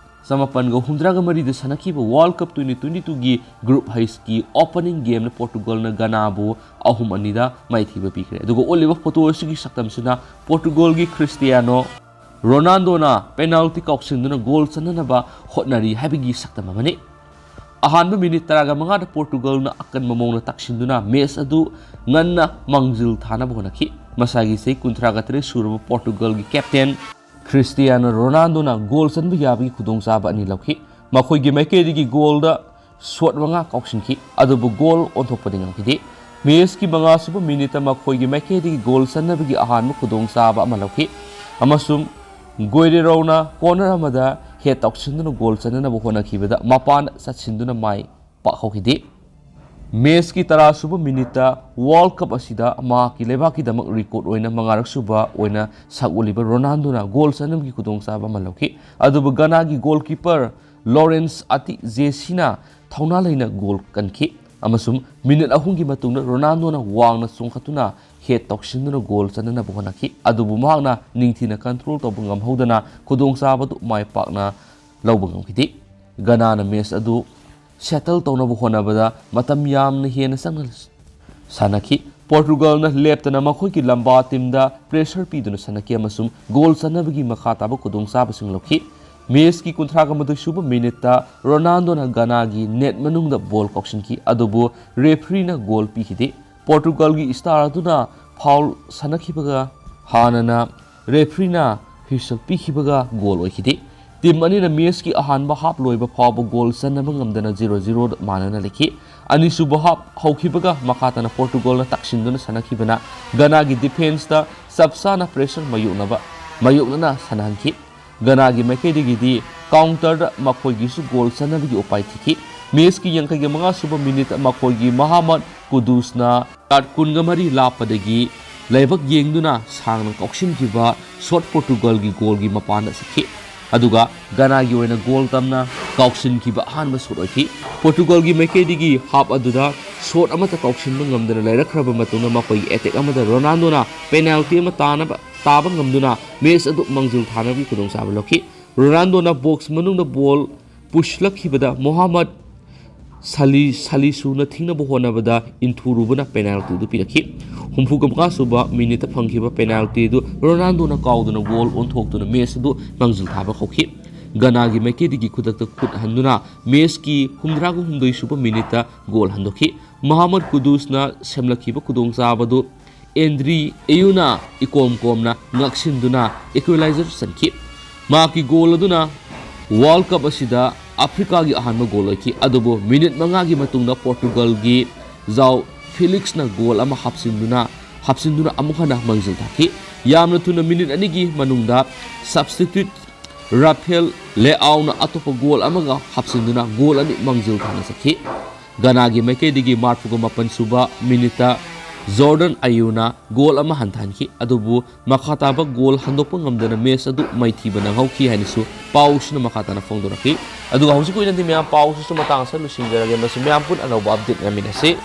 ꯆꯃꯥꯄꯟꯒ ꯍꯨꯝꯗ꯭ꯔꯥꯒ ꯃꯔꯤꯗ ꯁꯥꯟꯅꯈꯤꯕ ꯋꯥꯔꯜ ꯀꯞ ꯇ꯭ꯋꯦꯟꯇꯤ ꯇ꯭ꯋꯦꯟꯇꯤ ꯇꯨꯒꯤ ꯒ꯭ꯔꯨꯞ ꯍꯩꯁꯀꯤ ꯑꯣꯄꯅꯤꯡ ꯒꯦꯝꯗ ꯄꯣꯔꯇꯨꯒꯜꯅ ꯒꯅꯥꯕꯨ ꯑꯍꯨꯝ ꯑꯅꯤꯗ ꯃꯥꯏꯊꯤꯕ ꯄꯤꯈ꯭ꯔꯦ꯫ ꯑꯗꯨꯒ ꯎꯠꯂꯤꯕ ꯐꯣꯇꯣ ꯑꯁꯤꯒꯤ ꯁꯛꯇꯝꯁꯤꯅ ꯄꯣꯔꯇꯨꯒꯜꯒꯤ ꯈ꯭ꯔꯤꯁꯇꯤꯌꯥꯅꯣ ꯔꯣꯅꯥꯜꯗꯣꯅ ꯄꯦꯅꯥꯜꯇꯤ ꯀꯥꯎꯁꯤꯟꯗꯨꯅ ꯒꯣꯜ ꯆꯟꯅꯅꯕ ꯍꯣꯠꯅꯔꯤ ꯍꯥꯏꯕꯒꯤ ꯁꯛꯇꯝ ꯑꯃꯅꯤ꯫ ꯑꯍꯥꯟꯕ ꯃꯤꯅꯤꯠ ꯇꯔꯥꯒ ꯃꯉꯥꯗ ꯄꯣꯔꯇꯨꯒꯜꯅ ꯑꯀꯟꯕ ꯃꯑꯣꯡꯗ ꯇꯛꯁꯤꯟꯗꯨꯅ ꯃꯦꯆ ꯑꯗꯨ ꯉꯟꯅ ꯃꯥꯡꯖꯤꯜ ꯊꯥꯅꯕ ꯍꯣꯠꯅꯈꯤ꯫ ꯃꯁꯥꯒꯤ ꯆꯍꯤ ꯀꯨꯟꯊ꯭ꯔꯥꯒ ꯇꯔꯦꯠ ꯁꯨꯔꯕ ꯄꯣꯔꯇꯨꯒꯜꯒꯤ ꯀꯦꯞꯇꯦꯟ ꯈ꯭ꯔꯤꯁꯇꯤꯌꯥꯅꯣ ꯔꯣꯅꯥꯜꯗꯣꯅ ꯒꯣꯜ ꯆꯟꯕ ꯌꯥꯕꯒꯤ ꯈꯨꯗꯣꯡꯆꯥꯕ ꯑꯅꯤ ꯂꯧꯈꯤ꯫ ꯃꯈꯣꯏꯒꯤ ꯃꯥꯏꯀꯩꯗꯒꯤ ꯒꯣꯜꯗ ꯁꯣꯠ ꯃꯉꯥ ꯀꯥꯎꯁꯤꯟꯈꯤ, ꯑꯗꯨꯕꯨ ꯒꯣꯜ ꯑꯣꯟꯊꯣꯛꯄꯗꯤ ꯉꯝꯈꯤꯗꯦ꯫ ꯃꯦꯆꯀꯤ ꯃꯉꯥꯁꯨꯕ ꯃꯤꯅꯤꯠꯇ ꯃꯈꯣꯏꯒꯤ ꯃꯥꯏꯀꯩꯗꯒꯤ ꯒꯣꯜ ꯆꯟꯅꯕꯒꯤ ꯑꯍꯥꯟꯕ ꯈꯨꯗꯣꯡꯆꯥꯕ ꯑꯃ ꯂꯧꯈꯤ, ꯑꯃꯁꯨꯡ ꯒꯣꯏꯔꯦꯔꯣꯅ ꯀꯣꯔꯅꯔ ꯑꯃꯗ ꯍꯦꯠ ꯇꯧꯁꯤꯟꯗꯨꯅ ꯒꯣꯜ ꯆꯟꯅꯅꯕ ꯍꯣꯠꯅꯈꯤꯕꯗ ꯃꯄꯥꯟꯗ ꯆꯠꯁꯤꯟꯗꯨꯅ ꯃꯥꯏ ꯄꯥꯛꯍꯧꯈꯤꯗꯦ꯫ ꯃꯦꯆꯀꯤ ꯇꯔꯥꯁꯨꯕ ꯃꯤꯅꯤꯠꯇ ꯋꯥꯔꯜ ꯀꯞ ꯑꯁꯤꯗ ꯃꯍꯥꯛꯀꯤ ꯂꯩꯕꯥꯛꯀꯤꯗꯃꯛ ꯔꯦꯀꯣꯔꯗ ꯑꯣꯏꯅ ꯃꯉꯥꯔꯛ ꯁꯨꯕ ꯑꯣꯏꯅ ꯁꯛ ꯎꯠꯂꯤꯕ ꯔꯣꯅꯥꯜꯗꯣꯅ ꯒꯣꯜ ꯆꯟꯅꯕꯒꯤ ꯈꯨꯗꯣꯡꯆꯥꯕ ꯑꯃ ꯂꯧꯈꯤ, ꯑꯗꯨꯕꯨ ꯒꯅꯥꯒꯤ ꯒꯣꯜꯀꯤꯄꯔ ꯂꯣꯔꯦꯟꯁ ꯑꯇꯤ ꯖꯦꯁꯤꯅ ꯊꯧꯅꯥ ꯂꯩꯅ ꯒꯣꯜ ꯀꯟꯈꯤ, ꯑꯃꯁꯨꯡ ꯃꯤꯅꯤꯠ ꯑꯍꯨꯝꯒꯤ ꯃꯇꯨꯡꯗ ꯔꯣꯅꯥꯜꯗꯣꯅ ꯋꯥꯡꯅ ꯆꯣꯡꯈꯠꯇꯨꯅ ꯍꯦꯠ ꯇꯧꯁꯤꯟꯗꯨꯅ ꯒꯣꯜ ꯆꯟꯅꯅꯕ ꯍꯣꯠꯅꯈꯤ, ꯑꯗꯨꯕꯨ ꯃꯍꯥꯛꯅ ꯅꯤꯡꯊꯤꯅ ꯀꯟꯇ꯭ꯔꯣꯜ ꯇꯧꯕ ꯉꯝꯍꯧꯗꯅ ꯈꯨꯗꯣꯡꯆꯥꯕꯗꯨ ꯃꯥꯏ ꯄꯥꯛꯅ ꯂꯧꯕ ꯉꯝꯈꯤꯗꯦ꯫ ꯒꯅꯥꯅ ꯃꯦꯆ ꯑꯗꯨ ꯁꯦꯇꯜ ꯇꯧꯅꯕ ꯍꯣꯠꯅꯕꯗ ꯃꯇꯝ ꯌꯥꯝꯅ ꯍꯦꯟꯅ ꯆꯪꯅ ꯁꯥꯟꯅꯈꯤ꯫ ꯄꯣꯔꯇꯨꯒꯜꯅ ꯂꯦꯞꯇꯅ ꯃꯈꯣꯏꯒꯤ ꯂꯝꯕꯥ ꯇꯤꯝꯗ ꯄ꯭ꯔꯦꯁꯔ ꯄꯤꯗꯨꯅ ꯁꯥꯟꯅꯈꯤ ꯑꯃꯁꯨꯡ ꯒꯣꯜ ꯆꯟꯅꯕꯒꯤ ꯃꯈꯥ ꯇꯥꯕ ꯈꯨꯗꯣꯡꯆꯥꯕꯁꯤꯡ ꯂꯧꯈꯤ꯫ ꯃꯦꯆꯀꯤ ꯀꯨꯟꯊ꯭ꯔꯥꯒ ꯃꯥꯊꯣꯏ ꯁꯨꯕ ꯃꯤꯅꯤꯠꯇ ꯔꯣꯅꯥꯜꯗꯣꯅ ꯒꯅꯥꯒꯤ ꯅꯦꯠ ꯃꯅꯨꯡꯗ ꯕꯣꯜ ꯀꯥꯎꯁꯤꯟꯈꯤ, ꯑꯗꯨꯕꯨ ꯔꯦꯐ꯭ꯔꯤꯅ ꯒꯣꯜ ꯄꯤꯈꯤꯗꯦ꯫ ꯄꯣꯔꯇꯨꯒꯜꯒꯤ ꯏꯁꯇꯥꯔ ꯑꯗꯨꯅ ꯐꯥꯎꯜ ꯁꯥꯟꯅꯈꯤꯕꯒ ꯍꯥꯟꯅꯅ ꯔꯦꯐ꯭ꯔꯤꯅ ꯍꯨꯏꯁꯜ ꯄꯤꯈꯤꯕꯒ ꯒꯣꯜ ꯑꯣꯏꯈꯤꯗꯦ꯫ ꯇꯤꯝ ꯑꯅꯤꯅ ꯃꯦꯆꯀꯤ ꯑꯍꯥꯟꯕ ꯍꯥꯞ ꯂꯣꯏꯕ ꯐꯥꯎꯕ ꯒꯣꯜ ꯆꯟꯅꯕ ꯉꯝꯗꯅ ꯖꯤꯔꯣ ꯖꯤꯔꯣ ꯃꯥꯟꯅꯅ ꯂꯩꯈꯤ꯫ ꯑꯅꯤꯁꯨꯕ ꯍꯥꯞ ꯍꯧꯈꯤꯕꯒ ꯃꯈꯥ ꯇꯥꯅ ꯄꯣꯔꯇꯨꯒꯜꯅ ꯇꯛꯁꯤꯟꯗꯨꯅ ꯁꯥꯟꯅꯈꯤꯕꯅ ꯒꯅꯥꯒꯤ ꯗꯤꯐꯦꯟꯁꯇ ꯆꯞ ꯆꯥꯅ ꯄ꯭ꯔꯦꯁꯔ ꯃꯥꯌꯣꯛꯅꯕ ꯃꯥꯌꯣꯛꯅꯅ ꯁꯥꯟꯅꯍꯟꯈꯤ꯫ ꯒꯅꯥꯒꯤ ꯃꯥꯏꯀꯩꯗꯒꯤꯗꯤ ꯀꯥꯎꯟꯇꯔꯗ ꯃꯈꯣꯏꯒꯤꯁꯨ ꯒꯣꯜ ꯆꯟꯅꯕꯒꯤ ꯎꯄꯥꯏ ꯊꯤꯈꯤ꯫ ꯃꯦꯆꯀꯤ ꯌꯥꯡꯈꯩꯒ ꯃꯉꯥ ꯁꯨꯕ ꯃꯤꯅꯤꯠꯇ ꯃꯈꯣꯏꯒꯤ ꯃꯍꯥꯃꯠ ꯀꯨꯗꯨꯁꯅ ꯌꯥꯔꯗ ꯀꯨꯟꯒ ꯃꯔꯤ ꯂꯥꯞꯄꯗꯒꯤ ꯂꯥꯏꯕꯛ ꯌꯦꯡꯗꯨꯅ ꯁꯥꯡꯅ ꯀꯥꯎꯁꯤꯟꯈꯤꯕ ꯁꯣꯠ ꯄꯣꯔꯇꯨꯒꯜꯒꯤ ꯒꯣꯜꯒꯤ ꯃꯄꯥꯟꯗ ꯆꯠꯈꯤ꯫ ꯑꯗꯨꯒ ꯒꯅꯥꯒꯤ ꯑꯣꯏꯅ ꯒꯣꯜ ꯇꯝꯅ ꯀꯥꯎꯁꯤꯟꯈꯤꯕ ꯑꯍꯥꯟꯕ ꯁꯣꯠ ꯑꯣꯏꯈꯤ꯫ ꯄꯣꯔꯇꯨꯒꯜꯒꯤ ꯃꯥꯏꯀꯩꯗꯒꯤ ꯍꯥꯞ ꯑꯗꯨꯗ ꯁꯣꯠ ꯑꯃꯠꯇ ꯀꯥꯎꯁꯤꯟꯕ ꯉꯝꯗꯅ ꯂꯩꯔꯛꯈ꯭ꯔꯕ ꯃꯇꯨꯡꯗ ꯃꯈꯣꯏꯒꯤ ꯑꯦꯇꯦꯛ ꯑꯃꯗ ꯔꯣꯅꯥꯜꯗꯣꯅ ꯄꯦꯅꯥꯜꯇꯤ ꯑꯃ ꯇꯥꯅꯕ, ꯇꯥꯕ ꯉꯝꯗꯨꯅ ꯃꯦꯆ ꯑꯗꯨ ꯃꯥꯡꯖꯤꯜ ꯊꯥꯅꯕꯒꯤ ꯈꯨꯗꯣꯡꯆꯥꯕ ꯂꯧꯈꯤ꯫ ꯔꯣꯅꯥꯜꯗꯣꯅ ꯕꯣꯛꯁ ꯃꯅꯨꯡꯗ ꯕꯣꯜ ꯄꯨꯁꯤꯜꯂꯛꯈꯤꯕꯗ ꯃꯣꯍꯥꯃꯠ ꯁꯂꯤ, ꯁꯂꯤꯁꯨꯅ ꯊꯤꯡꯅꯕ ꯍꯣꯠꯅꯕꯗ ꯏꯟꯊꯨꯔꯨꯕꯅ ꯄꯦꯅꯥꯜꯇꯤꯗꯨ ꯄꯤꯔꯛꯈꯤ꯫ ꯍꯨꯝꯐꯨꯒ ꯃꯉꯥ ꯁꯨꯕ ꯃꯤꯅꯤꯠꯇ ꯐꯪꯈꯤꯕ ꯄꯦꯅꯥꯜꯇꯤꯗꯨ ꯔꯣꯅꯥꯜꯗꯣꯅ ꯀꯥꯎꯗꯨꯅ ꯒꯣꯜ ꯑꯣꯟꯊꯣꯛꯇꯨꯅ ꯃꯦꯆ ꯑꯗꯨ ꯃꯥꯡꯖꯤꯜ ꯊꯥꯕ ꯍꯧꯈꯤ꯫ ꯒꯅꯥꯒꯤ ꯃꯥꯏꯀꯩꯗꯒꯤ ꯈꯨꯗꯛꯇ ꯈꯨꯠ ꯍꯟꯗꯨꯅ ꯃꯦꯁꯀꯤ ꯍꯨꯝꯗ꯭ꯔꯥꯒ ꯍꯨꯝꯗꯣꯏ ꯁꯨꯕ ꯃꯤꯅꯤꯠꯇ ꯒꯣꯜ ꯍꯟꯗꯣꯛꯈꯤ꯫ ꯃꯣꯍꯥꯃꯗ ꯀꯨꯗꯨꯁꯅ ꯁꯦꯝꯂꯛꯈꯤꯕ ꯈꯨꯗꯣꯡꯆꯥꯕꯗꯨ ꯑꯦꯟꯗ꯭ꯔꯤ ꯑꯦꯌꯨꯅ ꯏꯀꯣꯝ ꯀꯣꯝꯅ ꯉꯛꯁꯤꯟꯗꯨꯅ ꯏꯀ꯭ꯋꯦꯂꯥꯏꯖꯔ ꯆꯟꯈꯤ꯫ ꯃꯍꯥꯛꯀꯤ ꯒꯣꯜ ꯑꯗꯨꯅ ꯋꯥꯔꯜꯗ ꯀꯞ ꯑꯁꯤꯗ ꯑꯐ꯭ꯔꯤꯀꯥꯒꯤ ꯑꯍꯥꯟꯕ ꯒꯣꯜ ꯑꯣꯏꯈꯤ꯫ ꯑꯗꯨꯕꯨ ꯃꯤꯅꯤꯠ ꯃꯉꯥꯒꯤ ꯃꯇꯨꯡꯗ ꯄꯣꯔꯇꯨꯒꯜꯒꯤ ꯖꯥꯎ ꯐꯤꯂꯤꯛꯁꯅ ꯒꯣꯜ ꯑꯃ ꯍꯥꯞꯆꯤꯟꯗꯨꯅ, ꯍꯥꯞꯆꯤꯟꯗꯨꯅ ꯑꯃꯨꯛ ꯍꯟꯅ ꯃꯥꯡꯖꯤꯜ ꯊꯥꯈꯤ꯫ ꯌꯥꯝꯅ ꯊꯨꯅ ꯃꯤꯅꯤꯠ ꯑꯅꯤꯒꯤ ꯃꯅꯨꯡꯗ ꯁꯕꯁꯇꯤꯇ꯭ꯌꯨꯠ ꯔꯥꯐꯦꯜ ꯂꯦꯑꯥꯎꯅ ꯑꯇꯣꯞꯄ ꯒꯣꯜ ꯑꯃꯒ ꯍꯥꯞꯆꯤꯟꯗꯨꯅ ꯒꯣꯜ ꯑꯅꯤ ꯃꯥꯡꯖꯤꯜ ꯊꯥꯅ ꯆꯠꯈꯤ꯫ ꯒꯅꯥꯒꯤ ꯃꯥꯏꯀꯩꯗꯒꯤ ꯃꯔꯐꯨꯒ ꯃꯥꯄꯟ ꯁꯨꯕ ꯃꯤꯅꯤꯠꯇ ꯖꯣꯔꯗꯟ ꯑꯌꯨꯅ ꯒꯣꯜ ꯑꯃ ꯍꯟꯊꯍꯟꯈꯤ꯫ ꯑꯗꯨꯕꯨ ꯃꯈꯥ ꯇꯥꯕ ꯒꯣꯜ ꯍꯟꯗꯣꯛꯄ ꯉꯝꯗꯅ ꯃꯦꯆ ꯑꯗꯨ ꯃꯥꯏꯊꯤꯕ ꯅꯪꯍꯧꯈꯤ ꯍꯥꯏꯅꯁꯨ ꯄꯥꯎꯁꯤꯅ ꯃꯈꯥ ꯇꯥꯅ ꯐꯣꯡꯗꯣꯔꯛꯈꯤ꯫ ꯑꯗꯨꯒ ꯍꯧꯖꯤꯛꯀꯤ ꯑꯣꯏꯅꯗꯤ ꯃꯌꯥꯝ ꯄꯥꯎꯁꯤꯁꯨ ꯃꯇꯥꯡ ꯑꯁꯤꯗ ꯂꯣꯏꯁꯤꯟꯖꯔꯒꯦ꯫ ꯃꯁꯤ ꯃꯌꯥꯝ ꯄꯨꯟꯅ ꯑꯅꯧꯕ ꯑꯞꯗꯦꯠ ꯉꯥꯏꯃꯤꯟꯅꯁꯤ꯫